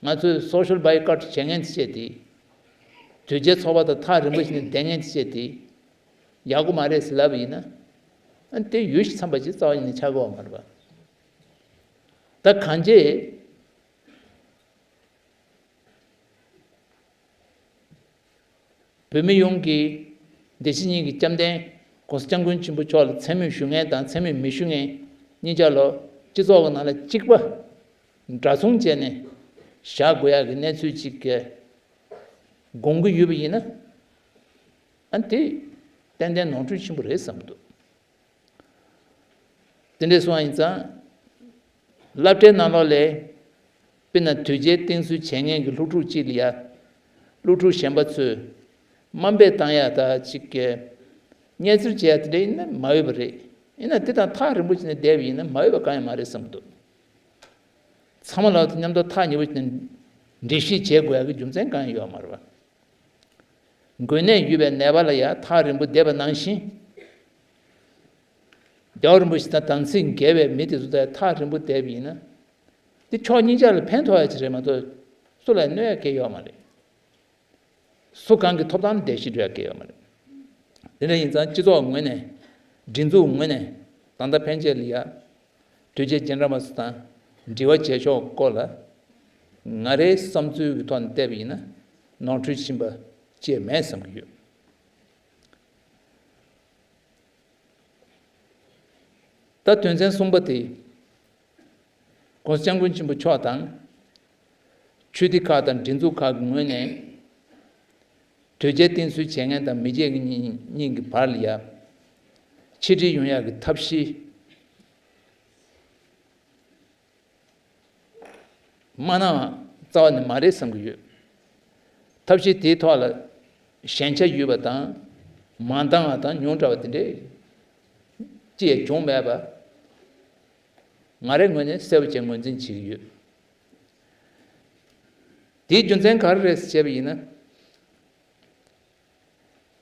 ང་ཚོས་social boycott་བྱེད་མཁན་དེ་བྱས་ཏེ། དོལ་རྒྱལ་ཚོགས་པ་དང་ཐག་རིང་པོ་ཞིག་ནས་བསྡད་མཁན་དེ་བྱས་ཏེ། ཡག་པོ་མ་རེད་ཟེར་ལབ་པ་ཡིན་ན། ཨ་ནི་དེ་ཡུལ་ཞིག་འཚམས་པ་ཅིག་རྩ་བ་ཉིད་ནས་ཆགས་ཀྱི་ཡོད་མ་རེད་པ། ད་གང་ཅི། བོད་མི་ཡོངས་ཀྱིས་བདེ་སྐྱིད་གཉིས་ཀྱི་བཅོམ་ལྡན་༸གོང་ས་༸སྐྱབས་མགོན་ཆེན་པོ་མཆོག་ལ་མཚན་སྨད་ཞུ་མཁན་དང་མཚན་སྨད་མི་ཞུ་མཁན་གཉིས་ཆ་ལོ་སྤྱི་ཚོགས་ཀྱི་ནང་ལ་གཅིག་པ་འདྲ་མཚུངས་བྱས་ནས་བཞག་དགོས་ཡག་གི་གནས་ཚུལ་ཅིག་གི་དགོངས་ཀྱི་ཡོད་པ་ཡིན་ན། ཨ་ནི་དེ་ཏན་ཏན་ནོར་འཁྲུལ་ཆེན་པོ་རེད་བསམ་གྱི་འདུག་དེ་འདྲས་སོང་བ་ཡིན་ཙང་། སློབ་གྲྭའི་ནང་ལོགས་ལ། དཔེར་ན་དོལ་རྒྱལ་བསྟེན་གསོལ་བྱེད་མཁན་གྱི་སློབ་ཕྲུག་ཅིག་ལ་ཡ། སློབ་ཕྲུག་གཞན་པ་ཚོས་དམའ་འབེབས་བཏང་ཡག་དང་ཅིག་གི་བརྙས་བཅོས་བྱེད་ཡག་དེ་འདྲ་ཡིན་ན་མ་འོས་པ་རེད། ཡིན་ན་དེ་དང་ཐག་རིང་པོ་བྱས་ནས་བསྡད་པ་ཡིན་ན་མ་འོས་པ་གང་ཡང་མ་རེད་བསམ་གྱི་འདུག་ཚང་མ་ལ་མཉམ་དུ་ཐག་ཉེ་པོ་བྱས་ནས་འགྲེལ་བཤད་བྱེད་དགོས་ཡག་གི་རྒྱུ་མཚན་གང་ཡང་ཡོད་མ་རེད་པ། འགོས་ནད་ཡོད་པའི་ནད་པ་ལ་ཡང་ཐག་རིང་པོ་བསྡད་པ་ནང་བཞིན། རྒྱལ་བ་རིན་པོ་ཆེ་དང་དམ་ཚིག་འགལ་བའི་མི་དེ་ཚོ་དང་ཐག་རིང་པོ་བསྡད་པ་ཡིན་ན། དེ་ཕྱོགས་གཉིས་ཆ་ལ་ཕན་ཐོགས་ཡ་ཅིག་རེད་མ་གཏོགས། སུ་ལ་གནོད་ཡ་གང་ཡང་ཡོད་མ་རེད། སུ་གང་གི་ཐོབ་ཐང་ལ་བརྡལ་བཤིག་འགྲོ་ཡ་གང་ཡང་ཡོད་མ་རེད། དེ་འདྲ་ཡིན་ཙང་སྤྱི་ཚོགས་ངོས་ནས། སྒྲིག་འཛུགས་ངོས་ནས། ད་ལྟ་ཕན་ཆད་ལ་ཡ། དོལ་རྒྱལ་རྗེས་འབྲང་པ་ཚོ་དང་འབྲེལ་བ་བྱེད་ཕྱོགས་སྐོར་ལ། ང་རའི་བསམ་ཚུལ་གྱི་ཐོག་ནས་བལྟས་པ་ཡིན་ན། ནོར་འཁྲུལ་ཕྱིན་པ་ཅིག་མེད་བསམ་གྱི་ཡོད། ད་དོན་ཚན་གསུམ་པ་དེ། ༸གོང་ས་༸སྐྱབས་མགོན་ཆེན་པོ་མཆོག་དང་། ཆོས་སྡེ་ཁག་དང་སྒྲིག་འཛུགས་ཁག་གི་ངོས་ནས། དོལ་རྒྱལ་བསྟེན་གསོལ་བྱེད་མཁན་དང་མི་བྱེད་མཁན་གཉིས་གཉིས་ཀྱི་བར་ལ་ཡ། ཆིག་སྒྲིལ་ཡོང་ཡག་གི་ཐབས་ཤེས། མ་གནང་རྩ་བ་ནས་མ་རེད་བསམ་གྱི་ཡོད། ཐབས་ཤེས་དེའི་ཐོག་ལ་ཞན་ཆ་ཡོད་པ་དང་། མ་འདང་བ་དང་ཉུང་དྲགས་པ་དེ་འདྲས་ཅི་ཡང་བྱུང་མེད་པ། ང་རའི་ངོས་ནས་གསལ་པོ་བྱས་ངོས་འཛིན་བྱེད་ཀྱི་ཡོད། དེའི་རྒྱུ་མཚན་ག་རེ་རེད་ཟེར་བྱས་པ་ཡིན་ན།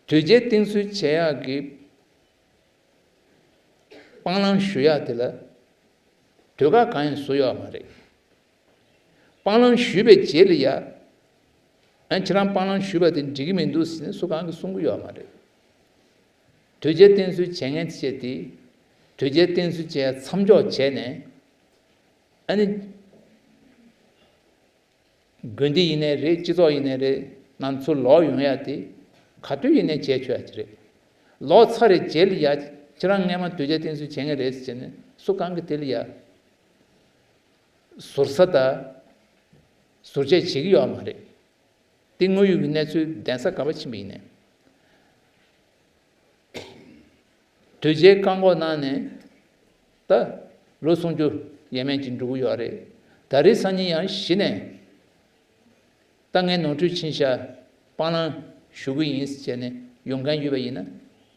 དོལ་རྒྱལ་བསྟེན་གསོལ་བྱེད་ཡག་གི་སྤང་བླང་ཞུ་ཡག་དེ་ལ་དོལ་ཁ་གང་ཡང་བཟོ་ཡོད་མ་རེད། སྤང་བླང་ཞུས་པའི་རྗེས་ལ་ཡ། ཨ་ཁྱེད་རང་སྤང་བླང་ཞུས་པ་དེ་འགྲིག་གི་མི་འདུག་ཟེར་ནས་སུ་གང་གིས་གསུང་གི་ཡོད་མ་རེད། དོལ་རྒྱལ་བསྟེན་གསོལ་བྱེད་མཁན་བྱས་ཏེ། དོལ་རྒྱལ་བསྟེན་གསོལ་བྱེད་ཡག་མཚམས་འཇོག་བྱས་ནས། ཨ་ནི། དགོན་སྡེ་ཡིན་ནའི་རེད། སྤྱི་ཚོགས་ཡིན་ནའི་རེད། ང་ཚོ་ལོག་ཡོང་ཡ་དེ་ག་དུས་ཡིན་ནའི་བྱས་ཆོག་ཡ་ཅིག་རེད། ལོག་ཚར་རེ་རྗེས་ལ་ཡ། ཁྱེད་རང་སྔས་མ་དོལ་རྒྱལ་བསྟེན་གསོལ་བྱེད་མཁན་རེད་ཟེར་ནས་སུ་གང་གིས་དེ་ལ་ཡ་ཟུར་ཟ་དང་ཟུར་བཅད་བྱེད་ཀྱི་ཡོད་མ་རེད། དེ་དངོས་ཡོད་ཀྱི་གནས་ཚུལ་གདན་ས་ག་པར་ཕྱིན་པ་ཡིན་ནའི། དོལ་རྒྱལ་བཀག་འགོག་གནང་ནས་ད་ལོ་སུམ་ཅུ་ཡས་མས་ཅིག་འགྲོ་གི་ཡོད་རེད། ད་རེས་སང་ཉིན་ཡང་གཞི་ནས་ད་ངས་ནོར་འཁྲུལ་ཕྱིན་ཤག་སྤང་བླང་ཞུ་གི་ཡིན་ཟེར་ནས་ཡོང་མཁན་ཡོད་པ་ཡིན་ན།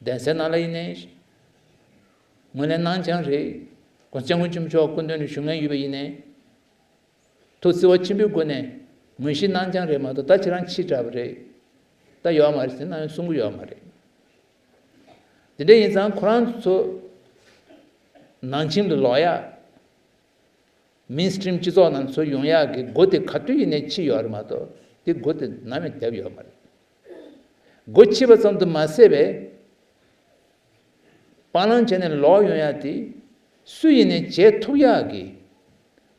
གདན་སའི་ནང་ལ་ཡིན་ནའི་ངོས་ལེན་གནང་རྐྱང་རེད། ༸གོང་ས་༸སྐྱབས་མགོན་ཆེན་པོ་མཆོག་སྐུ་མདུན་ནས་ཞུ་མཁན་ཡོད་པ་ཡིན་ནའི། ཐུགས་བརྩེ་བ་ཆེན་པོའི་སྒོ་ནས་ངོས་བཞེས་གནང་རྐྱང་རེད་མ་གཏོགས། ད་ཁྱེད་རང་ཕྱི་དྲགས་པ་རེད། ད་ཡོད་མ་རེད་ཟེར་ན་ཡང་གསུང་གི་ཡོད་མ་རེད། དེ་འདྲ་ཡིན་ཙང་ཁོ་རང་ཚོ་ནང་ཁྱིམ་དུ་ལོག་ཡག་མེན་སི་ཊི་རིམ་སྤྱི་ཚོགས་ནང་ཚུར་ཡོང་ཡག་གི་སྒོ་དེ་ག་དུས་ཡིན་ནའི་ཕྱེ་ཡོད་རེད་མ་གཏོགས། དེ་སྒོ་དེ་ནམ་ཡང་བརྒྱབ་ཡོད་མ་རེད། སྒོ་ཕྱེ་བ་ཙམ་དུ་མ་ཟད་པའི། སྤང་བླང་བྱས་ནས་ལོག་ཡོང་ཡག་དེ། སུ་ཡིན་ནའི་བྱེད་ཐུབ་ཡག་གི།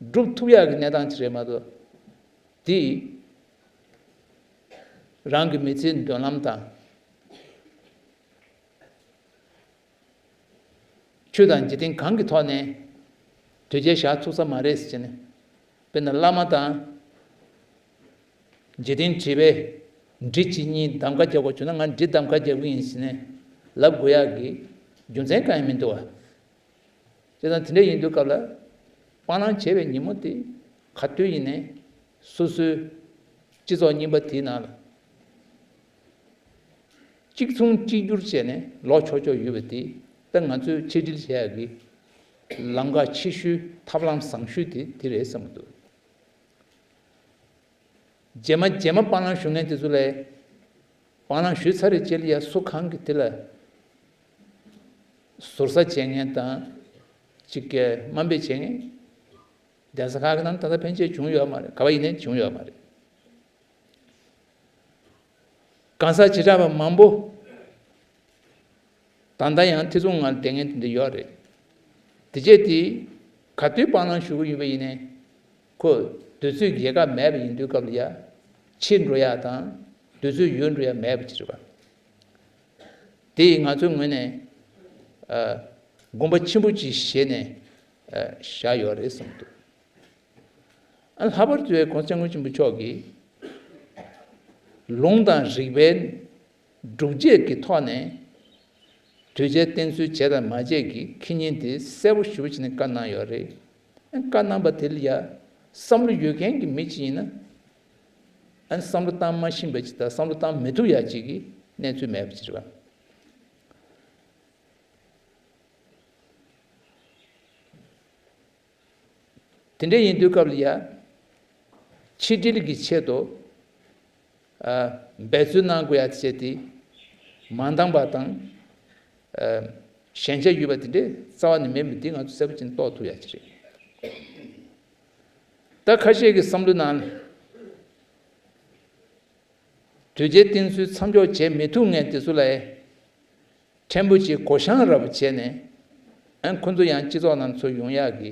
སྒྲུབ་ཐུབ་ཡག་གི་གནས་སྟངས་ཅིག་རེད་མ་གཏོགས། དེ། རང་གི་མི་ཚེའི་མདུན་ལམ་དང་། ཆོས་དང་འཇིག་རྟེན་གང་གི་ཐོག་ནས་དོལ་རྒྱལ་བཞག་ཐུབ་ས་མ་རེད་ཟེར་ནས། དཔེར་ན་བླ་མ་དང་འཇིག་རྟེན་དྲི་བའི་འབྲི་གཅིག་གཉིས་གདམ་ཁ་རྒྱག་དགོས་བྱུང་ན། ང་འབྲི་གདམ་ཁ་རྒྱག་གི་ཡིན་ཟེར་ནས་ལབ་དགོས་ཡག་གི་རྒྱུ་མཚན་གང་ཡང་མི་འདུག་བ། བྱས་ཙང་དེ་འདྲ་ཡིན་དུས་སྐབས་ལ། སྤང་བླང་བྱས་པའི་ཉིན་མོ་དེ་ག་དུས་ཡིན་ནའི་སོ་སོའི་ སྤྱི་ཚོགས་རྙིང་པ་དེའི་ནང་ལ་གཅིག་མཚུངས་གཅིག་གྱུར་བྱས་ནས་ལོག་ཆོག་ཆོག་ཡོད་པ་དེ། ད་ང་ཚོས་ཕྱིར་དྲིལ་བྱེད་ཡག་གི་ལམ་ཁ་ཆེ་ཤོས་ཐབས་ལམ་བཟང་ཤོས་དེ་དེ་རེད་བསམ་གྱི་འདུག་རྗེས་མ་རྗེས་མ་སྤང་བླང་ཞུ་མཁན་དེ་ཚོ་ལ། སྤང་བླང་ཞུས་ཚར་རེད་ཅེས་ལ་ཡ་སུ་གང་གིས་དེ་ལ་ཟུར་ཟ་བྱེད་མཁན་དང་། གཅིག་གིས་དམའ་འབེབས་བྱེད་མཁན། གདན་ས་ཁག་གི་ནང་ད་ལྟ་ཕན་ཆད་བྱུང་ཡོད་མ་རེད། ག་བ་ཡིན་ནའི་བྱུང་ཡོད་མ་རེད། གང་ཟག་བྱེ་བྲག་པ་མང་པོ་ད་ལྟ་ཡང་ཐེ་ཚོམ་ངང་བསྡད་མཁན་དེ་འདྲ་ཡོད་རེད། དེ་རྗེས་དེ་ག་དུས་སྤང་བླང་ཞུ་གི་ཡོད་པ་ཡིན་ནའི། ཁོ་དུས་ཚོད་རྒྱལ་ཁ་མེད་པ་ཡིན་དུས་སྐབས་ལ་ཡ། ཕྱིར་འགྲོ་ཡག་དང་དུས་ཚོད་ཡོལ་འགྲོ་ཡག་མེད་པ་ཅིག་རེད་པ། དེ་ཡིས་ང་ཚོའི་ངོས་ནས་ཨ། དགོངས་པ་ཆེན་པོ་ཅིག་བཞེས་ནས་ཨ། བཞག་ཡོད་རེད་བསམ་འདུག་ཨ། ལྷག་པར་དུ་༸གོང་ས་༸སྐྱབས་མགོན་ཆེན་པོ་མཆོག་གིས་ལུང་དང་རིགས་པའི་སྒྲུབ་བྱེད་ཀྱི་ཐོག་ནས་དོལ་རྒྱལ་བསྟེན་གསོལ་བྱས་དང་མ་བྱས་ཀྱི་ཁེ་ཉེན་དེ་གསལ་པོ་ཞེ་པོ་བྱས་ནས་བཀའ་གནང་ཡོད་རེད། ཨ། བཀའ་གནང་པ་དེ་ལ་ཡ་བསམ་བློ་ཡོད་མཁན་གྱི་མི་ཅིག་ཡིན་ན། ཨ། བསམ་བློ་བཏང་མ་ཤེས་པ་ཅིག་དང་བསམ་བློ་བཏང་མི་ཐུབ་ཡག་ཅིག་གི་གནས་ཚུལ་མེད་པ་ཅིག་རེད་པ། དེ་འདྲ་ཡིན་དུས་སྐབས་ལ་ཡ། ཕྱི་དྲིལ་གྱི་ཆེད་དུ་ཨ། འབད་རྩོལ་གནང་དགོས་ཡ་བྱས་ཏེ་མ་འདང་པ་དང་། ཨ། ཞན་ཆ་ཡོད་པ་དེ་འདྲའི་རྩ་བ་ནས་མེད་པ་འདི་ང་ཚོ་གསལ་པོ་ཅིག་རྟོགས་ཐུབ་ཡ་ཅིག་རེད། ད་ཁ་ཤས་ཀྱི་བསམ་བློའི་ནང་ལ། དོལ་རྒྱལ་བསྟེན་གསོལ་མཚམས་འཇོག་བྱེད་མི་ཐུབ་མཁན་དེ་ཚོ་ལ་ཕྲན་བུ་ཅིག་བགོ་བཤའ་ར་བ་བྱས་ནས། ཨ། ཁོ་ཚོ་ཡང་སྤྱི་ཚོགས་ནང་ཚུར་ཡོང་ཡག་གི་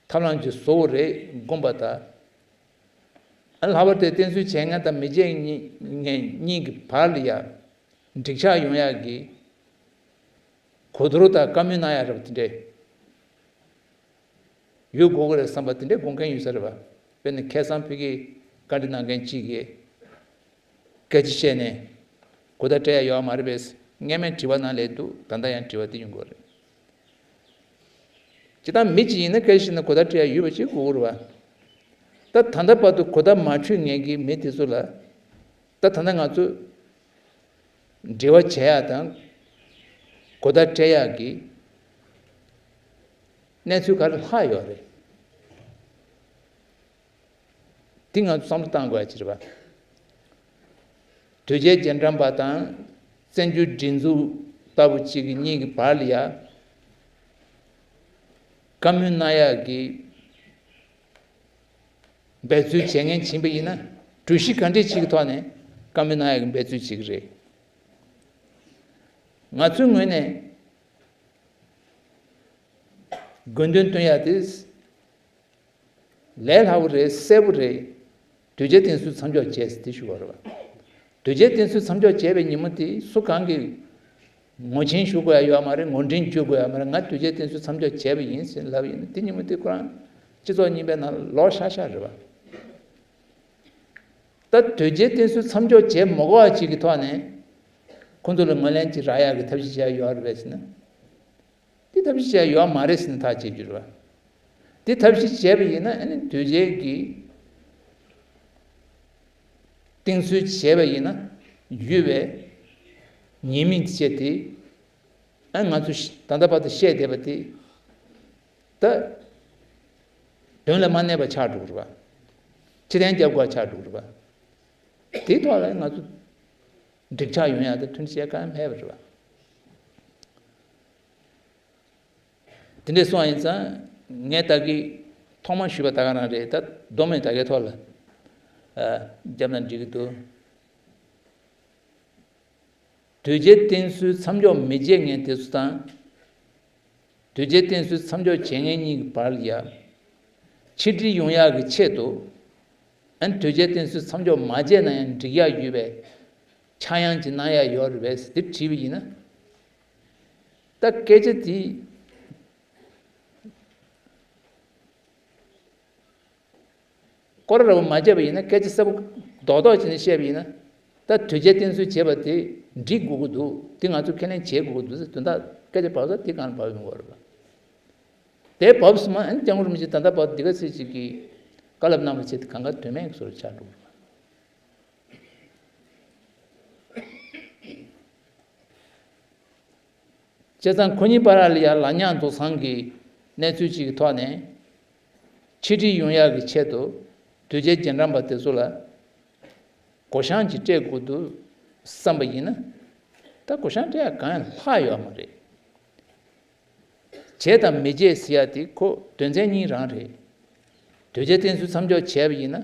ཐབས་ལམ་ཅིག་བཟོ་དགོས་རེད་དགོངས་པ་དང་། ཨ། ལྷག་པར་དུ་བསྟེན་གསོལ་བྱེད་མཁན་དང་མི་བྱེད་མཁན་གཉིས་ཀྱི་བར་ལ་ཡ་འགྲིག་ཆགས་ཡོང་ཡག་གི་གོ་བསྡུར་དང་བཀའ་མོལ་གནང་ཡག་ར་བ་དེ་འདྲས་ཡོད་དགོས་ཀྱི་རེད་བསམ་པ་དེ་འདྲས་དགོངས་མཁན་ཡོད་ས་རེད་པ། དཔེར་ན་ཁ་སང་ཕ་གིར་བཀའ་འདྲི་གནང་མཁན་གཅིག་གིས་སྐད་ཆ་བཤད་ནས་གོ་བརྡ་སྤྲད་ཡག་ཡོད་མ་རེད་པས། སྔན་མའི་དྲི་བ་ནང་ལ་འདུག་ད་ལྟ་ཡང་དྲི་བ་དེ་ཡོང་གི་རེད། སྤྱིར་བཏང་མི་གཅིག་ཡིན་ན་སྐད་ཆ་བཤད་ན་གོ་བརྡ་སྤྲད་ཡག་ཡོད་པ་ཅིག་དགོས་ཀྱི་རེད་པ། ད་ད་ལྟ་བར་དུ་གོ་བརྡ་མ་འཕྲོད་མཁན་གྱི་མི་དེ་ཚོ་ལ། ད་ད་ལྟ་ང་ཚོ་འབྲེལ་བ་བྱེད་ཡག་དང་གོ་བརྡ་སྤྲད་ཡག་གི་གནས་ཚུལ་ག་རེ་ལྷག་ཡོད་རེད། དེ་ང་ཚོ་བསམ་བློ་བཏང་དགོས་ཡག་ཅིག་རེད་པ། དོལ་རྒྱལ་རྗེས་འབྲང་པ་དང་བཙན་བྱོལ་སྒྲིག་འཛུགས་ལྟ་བུ་གཅིག་གི་གཉིས་ཀྱི་བར་ལ་ཡ་བཀའ་མོལ་གནང་ཡག་གི་འབད་རྩོལ་བྱེད་མཁན་ཕྱིན་པ་ཡིན་ན། གྲོས་གཞི་ག་འདྲས་ཅིག་གི་ཐོག་ནས་བཀའ་མོལ་གནང་ཡག་གི་འབད་རྩོལ་བྱེད་ཀྱི་རེད། ང་ཚོའི་ངོས་ནས་དགོས་འདུན་བཏོན་ཡག་དེ་ལས་སླ་པོ་རེད། གསལ་པོ་རེད། དོལ་རྒྱལ་བསྟེན་གསོལ་མཚམས་འཇོག་བྱས་ཟེར་དེ་ཞུ་བ་རེད་པ། དོལ་རྒྱལ་བསྟེན་གསོལ་མཚམས་འཇོག་བྱས་པའི་ཉིན་མོ་དེ་སུ་གང་གིས་ངོ་ཆེན་ཞུ་དགོས་ཡག་ཡོད་མ་རེད། ངོ་འདྲེན་བྱེད་དགོས་ཡག་མ་རེད། ང་དོལ་རྒྱལ་བསྟེན་གསོལ་མཚམས་འཇོག་བྱས་པ་ཡིན་ཟེར་ལབ་ཡིན་ན། དེ་ཉིན་མོ་དེ་ཁོ་རང་སྤྱི་ཚོགས་རྙིང་པའི་ནང་ལོག་ཤག་ཤག་རེད་པ། ད་དོལ་རྒྱལ་བསྟེན་གསོལ་མཚམས་འཇོག་བྱེད་མ་དགོས་པ་ཅིག་གི་ཐོག་ནས་ཁོ་ཚོ་ལ་ངོས་ལེན་ཅིག་རག་ཡག་གི་ཐབས་ཤེས་བྱས་ཡོད་རེད་པས་ཟེར་ན། དེ་ཐབས་ཤེས་བྱས་ཡོད་མ་རེད་ཟེར་ནས་ཐག་བཅད་རྒྱུ་རེད་པ། དེ་ཐབས་ཤེས་བྱས་པ་ཡིན་ན། ཨ་ནི་དོལ་རྒྱལ་གྱིས་བསྟེན་གསོལ་བྱས་པ་ཡིན་ན་ཡོད་པའི་ཉེས་དམིགས་བྱས་ཏེ། ཨ། ང་ཚོ་ད་ལྟ་བར་དུ་བཤད་བསྡད་པ་དེ་ད་དོན་ལ་མ་གནས་པ་ཆགས་འགྲོ་གི་རེད་པ། ཕྱིར་འཐེན་རྒྱབ་དགོས་པ་ཆགས་འགྲོ་གི་རེད་པ། དེའི་ཐོག་ལ་ང་ཚོ་འགྲིག་ཆགས་ཡོང་ཡག་དེ་མཐུན་སྒྲིལ་བྱེད་གང་ཡང་མེད་པ་རེད་པ། དེ་འདྲས་སོང་བ་ཡིན་ཙང་། ངས་ད་གིན་ཐོག་མར་ཞུས་པ་ད་ག་རང་རེད། ད་སྡོམ་མེད་ད་གའི་ཐོག་ལ་ཨ། བརྒྱབ་ན་འགྲིག་གི་འདུག་དོལ་རྒྱལ་བསྟེན་གསོལ་མཚམས་འཇོག་མི་བྱེད་མཁན་དེ་ཚོ་དང་། དོལ་རྒྱལ་བསྟེན་གསོལ་མཚམས་འཇོག་བྱེད་མཁན་གཉིས་ཀྱི་བར་ལ་ཡ་ཕྱིར་འབྲེལ་ཡོང་ཡག་གི་ཆེད་དུ། ཨ་ནི་དོལ་རྒྱལ་བསྟེན་གསོལ་མཚམས་འཇོག་མ་བྱས་ན་ཡང་འགྲིག་ཡག་ཡོད་པའི་ཆག་ཡང་ཅིག་གནང་ཡག་ཡོད་རེད་པས་ཟེར་དེ་དྲིས་པ་ཡིན་ན། ད་སྐད་ཆ་དེ་སྐོར་ར་བ་མ་བརྒྱབ་པ་ཡིན་ན། སྐད་ཆ་གསལ་པོ་རྡོག་རྡོག་བྱས་ནས་བཤད་པ་ཡིན་ན། ད་དོལ་རྒྱལ་བསྟེན་གསོལ་བྱས་པ་དེ་འགྲིག་དགོས་ཀྱི་འདུག་དེ་ང་ཚོས་ཁས་ལེན་བྱེད་དགོས་ཀྱི་འདུག་ཟེར་དོན་དག་སྐད་ཆ་བབས་ས་དེ་གང་ལ་བབས་ཡོང་གི་རེད་པ། དེ་བབས་སོང་ན། ཨ་ནི་སྐྱབས་མགོན་རིན་པོ་ཆེ་ད་ལྟ་བར་དུ་འདི་ག་ཚོད་ཅིག་གི་ བཀའ་སློབ་གནང་བའི་ཆེད་དུ་གང་ག་དོན་མེད་ཀྱི་བཟོ་འདྲ་ཆགས་འགྲོ་གི་རེད། བྱས་ཙང་ཁོ་གཉིས་བར་ལ་ཡང་ལག་ཉག་འདུག་སང་གི་གནས་ཚུལ་ཅིག་གི་ཐོག་ནས་ཆིག་སྒྲིལ་ཡོང་ཡག་གི་ཆེད་དུ་དོལ་རྒྱལ་རྗེས་འབྲང་པ་དེ་ཚོ་ལ་སྒོ་བཤངས་ཅིག་སྤྲད་དགོས་འདུག་བསམ་པ་ཡིན་ན། ད་སྒོ་བཤངས་སྤྲད་ཡག་གང་ཡང་ལྷག་ཡོད་མ་རེད། བྱས་དང་མི་བྱས་ཟེར་ཡག་དེ་ཁོ་དོན་ཚན་གཉིས་རང་རེད། དོལ་རྒྱལ་བསྟེན་གསོལ་མཚམས་འཇོག་བྱས་པ་ཡིན་ན།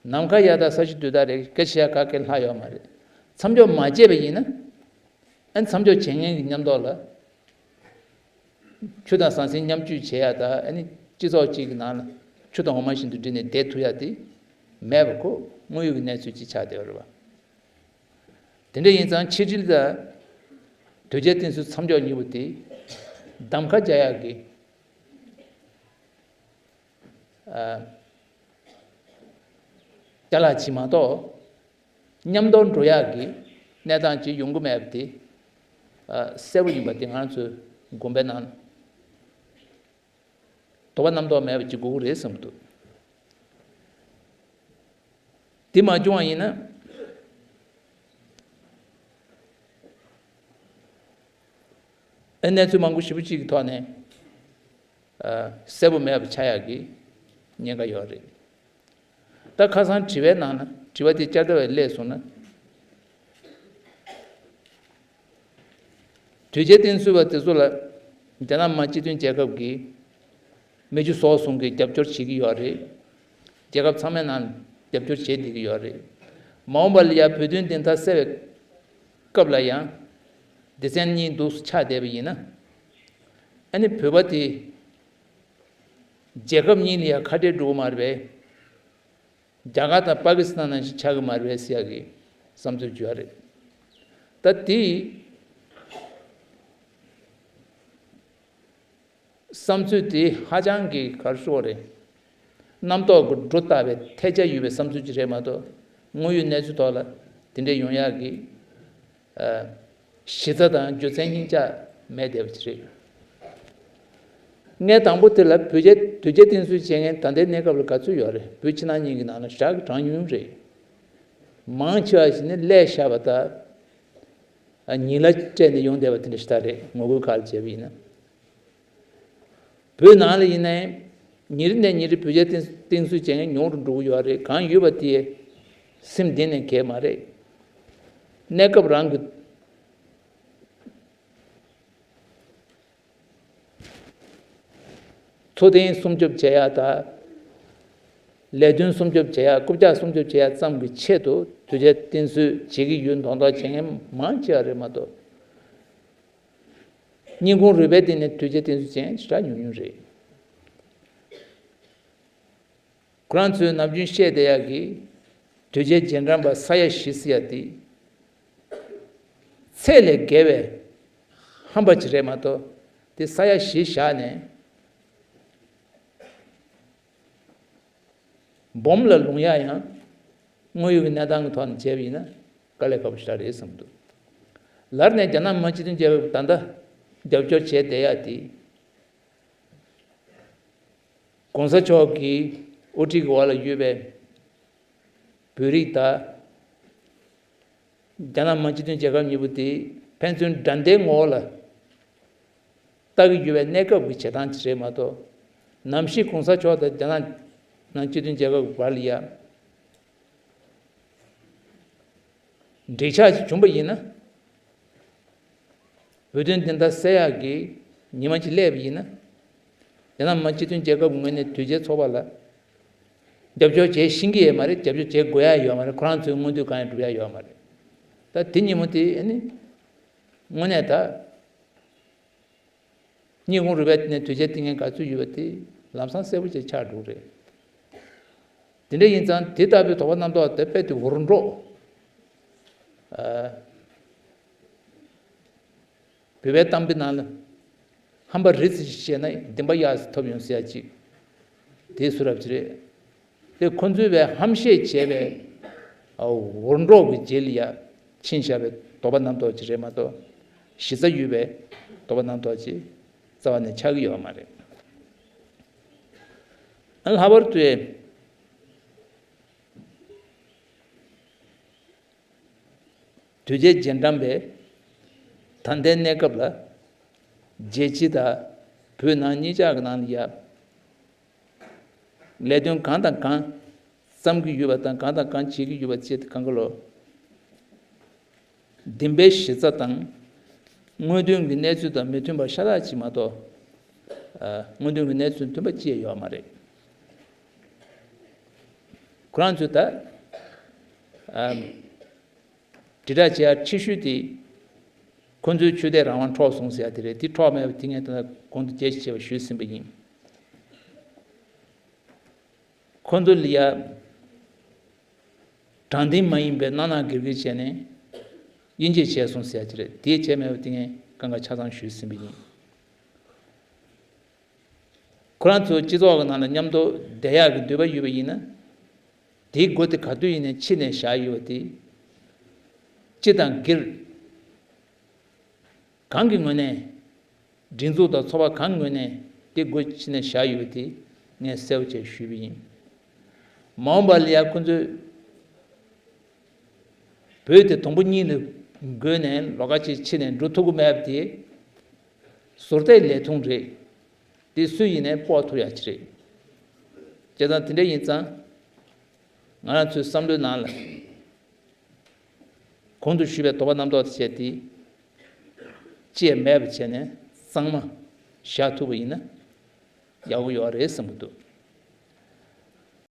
ནམ་མཁའ་གཡའ་དང་ས་གཞི་རྡུལ་དག་རེད། སྐད་ཆ་བཤད་ཡག་ག་གེ་ལྷག་ཡོད་མ་རེད། མཚམས་འཇོག་མ་བྱས་པ་ཡིན་ན། ཨ་ནི་མཚམས་འཇོག་བྱེད་མཁན་གྱི་མཉམ་ཐོག་ལ་ཆུ་དང་ཟང་ཟིང་མཉམ་སྤྱོད་བྱེད་ཡག་དང་། ཨ་ནི་སྤྱི་ཚོགས་གཅིག་གི་ནང་ལ་ཆུ་དང་འོ་མ་བཞིན་དུ་འདྲེས་ནས་བསྡད་ཐུབ་ཡག་དེ་མེད་པ་ཁོ་དངོས་ཡོད་ཀྱི་གནས་ཚུལ་ཅིག་ཆགས་བསྡད་ཡོད་རེད་བ། དེ་འདྲ་ཡིན་ཙང་ཆིག་སྒྲིལ་དང་དོལ་རྒྱལ་བསྟེན་གསོལ་མཚམས་འཇོག་གཉིས་པོ་དེ་གདམ་ཁ་རྒྱག་ཡག་གི་ཨ། ཅ་ལག་ཅིག་མ་གཏོགས། མཉམ་དུ་འགྲོ་ཡག་གི་གནས་སྟངས་ཅིག་ཡོང་གི་མེད་པ་དེ་ཨ། གསལ་པོ་ཡིན་པ་དེ་ང་ཚོའི་དགོན་པའི་ནང་དོགས་པ་རྣམ་རྟོག་མེད་པ་ཅིག་དགོས་ཀྱི་རེད་བསམ་གྱི་འདུག་དེ་མ་བྱུང་བ་ཡིན་ན། ཨ། གནས་ཚུལ་མང་པོ་ཞེ་པོ་ཅིག་གི་ཐོག་ནས་ཨ། གསལ་པོ་མེད་པ་ཆགས་ཡག་གི་ཉེན་ཁ་ཡོད་རེད། ད་ཁ་སང་དྲི་བའི་ནང་ན་དྲི་བ་དེ་བསྐྱར་ཟློས་སླེབས་སོང་ན། དོལ་རྒྱལ་བསྟེན་གསོལ་བ་དེ་ཚོ་ལ་རྒྱ་ནག་མི་དམངས་སྤྱི་མཐུན་རྒྱལ་ཁབ་ཀྱི་མི་རྒྱུ་ཟོག་གསུམ་གྱིས་རྒྱབ་སྐྱོར་བྱེད་ཀྱི་ཡོད་རེད། རྒྱལ་ཁབ་ཚང་མའི་ནང་རྒྱབ་སྐྱོར་བྱེད་བསྡད་ཀྱི་ཡོད་རེད། མ་འོངས་པ་ལ་ཡང་བོད་དོན་བདེན་མཐའ་གསལ་བའི་སྐབས་ལ་ཡང་སྡེ་ཚན་གཉིས་འདུག་སེ་ཆགས་བསྡད་པ་ཡིན་ན། ཨ་ནི་བོད་པ་དེ་རྒྱལ་ཁབ་གཉིས་ལ་ཡང་ཁ་བྲལ་འགྲོ་གི་མ་རེད་པས། རྒྱ་གར་དང་པ་ཀི་སི་ཐན་ནང་བཞིན་ཆགས་ཀྱི་མ་རེད་པས་ཟེར་ཡག་གི་བསམ་ཚུལ་བརྗོད་ཡག་རེད། ད་དེ་བསམ་ཚུལ་དེ་ཧ་ཅང་གི་ག་རེ་ཟེར་དགོས་རེད། རྣམ་རྟོག་གི་སྒྲོ་བཏགས་པའི་ཐལ་ཆ་ཡོད་པའི་བསམ་ཚུལ་ཅིག་རེད་མ་གཏོགས། དངོས་ཡོད་གནས་ཚུལ་ཐོག་ལ་དེ་འདྲ་ཡོང་ཡག་གི་ཨ། གཞི་རྩ་དང་རྒྱུ་མཚན་སྙིང་བཅངས་མེད་བསྡད་པ་ཅིག་རེད། ངས་དང་པོ་དེ་ལ་བོད་རྒྱ་དོལ་རྒྱལ་བསྟེན་གསོལ་བྱེད་མཁན་ད་ལྟའི་གནས་སྐབས་ལ་ག་ཚོད་ཡོད་རེད། བོད་ཕྱི་ནང་གཉིས་ཀྱི་ནང་ལ་ཞེ་དྲག་གི་གྲངས་ཉུང་ཉུང་རེད། མང་ཆེ་བ་ཞིག་ནི་ཀླད་ཤག་པ་དང་ཉིན་ལ་སྤྲད་ནས་ཡོང་བསྡད་པ་དེ་འདྲ་ཞིག་ད་རེད། ངོ་རྒོལ་ཁག་ལ་བྱས་པ་ཡིན་ན། བོད་ནང་ལ་ཡིན་ནའི་ཉིན་རེ་ནས་ཉིན་རེ་བོད་རྒྱ་བསྟེན་གསོལ་བྱེད་མཁན་ཉུང་རུ་འགྲོ་གི་ཡོད་རེད། གང་ཡོད་པ་དེ་སེམས་གཏིང་ནས་གས་མ་རེད། གནས་སྐབས་རང་གི་འཚོ་རྟེན་སྲུང་སྐྱོབ་བྱེད་ཡག་དང་། ལས་དོན་སྲུང་སྐྱོབ་བྱེད་ཡག་རྐུབ་བཀྱག་སྲུང་སྐྱོབ་བྱེད་ཡག་ཙམ་གྱི་ཆེད་དུ་དོལ་རྒྱལ་བསྟེན་གསོལ་བྱེད་ཀྱི་ཡོད་མདོག་མདོག་བྱེད་མཁན་མང་ཆེ་བ་རེད་མ་གཏོགས། སྙིང་ཁུང་རུས་པའི་གཏིང་ནས་དོལ་རྒྱལ་བསྟེན་གསོལ་བྱེད་མཁན་ཞེ་དྲག་ཉུང་ཉུང་རེད། ཁོ་རང་ཚོས་ནམ་རྒྱུན་བཤད་བསྡད་ཡག་གི་དོལ་རྒྱལ་རྗེས་འབྲང་པ་ས་ཡ་བཞི་ཟེར་ཡག་དེ་ཚད་ལས་བརྒལ་བའི་ཧམ་པ་ཅིག་རེད་མ་གཏོགས། དེ་ས་ཡ་བཞི་བཞག་ནས་སྦོམ་ལ་ལྷུང་ཡག་ཡང་དངོས་ཡོད་ཀྱི་གནས་སྟངས་ཀྱི་ཐོག་ནས་བྱས་པ་ཡིན་ན་དཀའ་ལས་ཁག་པོ་ཞེ་དྲག་རེད་བསམ་འདུག་ལར་ནས་རྒྱ་ནག་མི་དམངས་སྤྱི་མཐུན་རྒྱལ་ཁབ་ད་ལྟ་རྒྱབ་སྐྱོར་བྱས་བསྡད་ཡག་དེ། གོང་ས་མཆོག་གི་དབུ་ཁྲིད་ཀྱི་འོག་ལ་ཡོད་པའི་བོད་རིགས་དང་རྒྱ་ནག་མི་དམངས་སྤྱི་མཐུན་རྒྱལ་ཁབ་གཉིས་པོ་དེ་ཕན་ཚུན་འགྲན་ཟླའི་ངོ་བོ་ལ་ལྟ་གི་ཡོད་པའི་གནས་སྐབས་ཀྱི་བྱེད་སྟངས་ཅིག་རེད་མ་གཏོགས། ནམ་ཞིག་གོང་ས་མཆོག་དང་རྒྱ་ནག་མི་དམངས་སྤྱི་མཐུན་རྒྱལ་ཁབ་ཀྱི་བར་ལ་ཡ་འགྲིག་ཆགས་ཤིག་བྱུང་པ་ཡིན་ན། བོད་དོན་བདེན་མཐའ་གསལ་ཡག་གི་ཉི་མ་གཅིག་སླེབས་པ་ཡིན་ན། རྒྱ་ནག་མི་དམངས་སྤྱི་མཐུན་རྒྱལ་ཁབ་ངོས་ནས་དོལ་རྒྱལ་ཚོགས་པ་ལ་རྒྱབ་སྐྱོར་བྱེད་ཤེས་ཀྱི་ཡོད་མ་རེད། རྒྱབ་སྐྱོར་བྱེད་དགོས་ཡག་ཡོད་མ་རེད། ཁོ་རང་ཚོའི་མངོན་འདོད་གང་ཡང་འགྲུབ་ཡག་ཡོད་མ་རེད། ད་དེ་ཉིན་མོ་དེ་ཨ་ནི་དངོས་གནས་ད། སྙིང་ཁུང་རུས་པའི་གཏིང་ནས་དོལ་རྒྱལ་བསྟེན་མཁན་ག་ཚོད་ཡོད་པ་དེ་ལམ་སང་གསལ་པོ་ཅིག་ཆགས་འགྲོ་གི་རེད། དེ་འདྲ་ཡིན་ཙང་དེ་ལྟ་བུའི་དོགས་པ་རྣམ་རྟོག་དེ་རྦད་དེ་འུར་འདྲོགས། ཨ། བོད་པའི་གཏམ་དཔེ་ནང་ལ། ཧམ་པ་རི་ཙམ་ཞིག་བཤད་ན་འདུན་པ་གཡག་ཙམ་ཐོབ་ཡོང་ཟེར་ཡག་ཅིག་དེ་སུ་རབ་ཅིག་རེད། དེ་ཁོ་ཚོས་བས་ཧམ་བཤད་བྱས་པའི་འུར་འདྲོགས་ཀྱི་རྗེས་ལ་ཡ་ཕྱིན་བཞག་པའི་དོགས་པ་རྣམ་རྟོག་ཅིག་རེད་མ་གཏོགས། གཞི་རྩ་ཡོད་པའི་དོགས་པ་རྣམ་རྟོག་ཅིག་རྩ་བ་ནས་ཆགས་ཀྱི་ཡོད་མ་རེད། ལྷག་པར་དུ་དོལ་རྒྱལ་རྗེས་འབྲང་པས་ད་ལྟའི་གནས་སྐབས་ལ་རྒྱལ་སྤྱི་དང་བོད་ནང་གཉིས་ཆར་གྱི་ནང་ལ་ཡ། ལས་དོན་གང་དང་གང་བརྩམས་ཀྱི་ཡོད་པ་དང་གང་དང་གང་བྱེད་ཀྱི་ཡོད་པ་བཅས་ཏེ་གང་ག་ལོ། བདེན་པའི་གཞི་རྩ་དང་། དངོས་དོན་གྱི་གནས་ཚུལ་དང་མི་མཐུན་པ་ཤ་སྟག་ཅིག་མ་གཏོགས། ཨ། དངོས་དོན་གྱི་གནས་ཚུལ་མཐུན་པ་ཅི་ཡང་ཡོད་མ་རེད། ཁོ་རང་ཚོས་ད། ཨ། དྲིལ་བསྒྲགས་བྱེད་ཡ་ཆེ་ཤོས་དེ། ཁོ་ཚོའི་ཆོས་དད་རང་དབང་འཕྲོག་སོང་ཟེར་ཡ་དེ་རེད། དེ་འཕྲོག་མེད་པ་དེ་ངས་ད་གོང་དུ་རྒྱས་ཤིག་བྱས་པ་ཞུས་ཟིན་པ་ཡིན། ཁོ་ཚོ་ལ་ཡ། དྲང་བདེན་མ་ཡིན་པའི་སྣང་ནག་སྒེར་གྱི་བྱས་ནས། དབྱེ་འབྱེད་བྱས་སོང་ཟེར་ཡ་ཅིག་རེད། དེ་བྱས་མེད་པ་དེ་ངས་སྐབས་འགའ་ཆ་ཚང་ཞུས་ཟིན་པ་ཡིན། ཁོ་རང་ཚོ་སྤྱི་ཚོགས་ཀྱི་ནང་ལ་མཉམ་དུ་བསྡད་ཡག་གི་འདོད་པ་ཡོད་པ་ཡིན་ན། དེའི་སྒོ་དེ་ག་དུས་ཡིན་ནའི་ཕྱེ་ནས་བཞག་ཡོད་པ་དེ། སྤྱི་དང་སྒེར། གང་གི་ངོས་ནས། སྒྲིག་འཛུགས་དང་ཚོགས་པ་གང་ངོས་ནས་དེ་སྒོ་ཕྱེ་ནས་བཞག་ཡོད་པ་དེ་ངས་གསལ་པོ་བྱས་ཞུས་པ་ཡིན། མ་འོངས་པ་ལ་ཡང་ཁོ་ཚོས་བོད་དེ་དང་པོ་གཉིས་ལ་འགོས་ནས་ལོགས་ཀ་ཅིག་ཕྱེ་ནས་འགྲོ་ཐུབ་ཀྱི་མེད་པ་དེ་ཟུར་བལྟས་ལས་ཐུང་རེད། དེ་སུ་ཡིན་ནའི་དཔོག་ཐུབ་ཡ་ཅིག་རེད། བྱས་ཙང་དེ་འདྲ་ཡིན་ཙང་། ང་རང་ཚོའི་བསམ་བློའི་ནང་ལ། གོང་དུ་ཞུས་པའི་དོགས་པ་རྣམ་རྟོག་དེ་བྱས་ཏེ། ཅི་ཡང་མེད་པ་བྱས་ནས་གཙང་མ་བཞག་ཐུབ་པ་ཡིན་ན་ཡག་པོ་ཡོད་རེད་བསམ་གྱི་འདུག།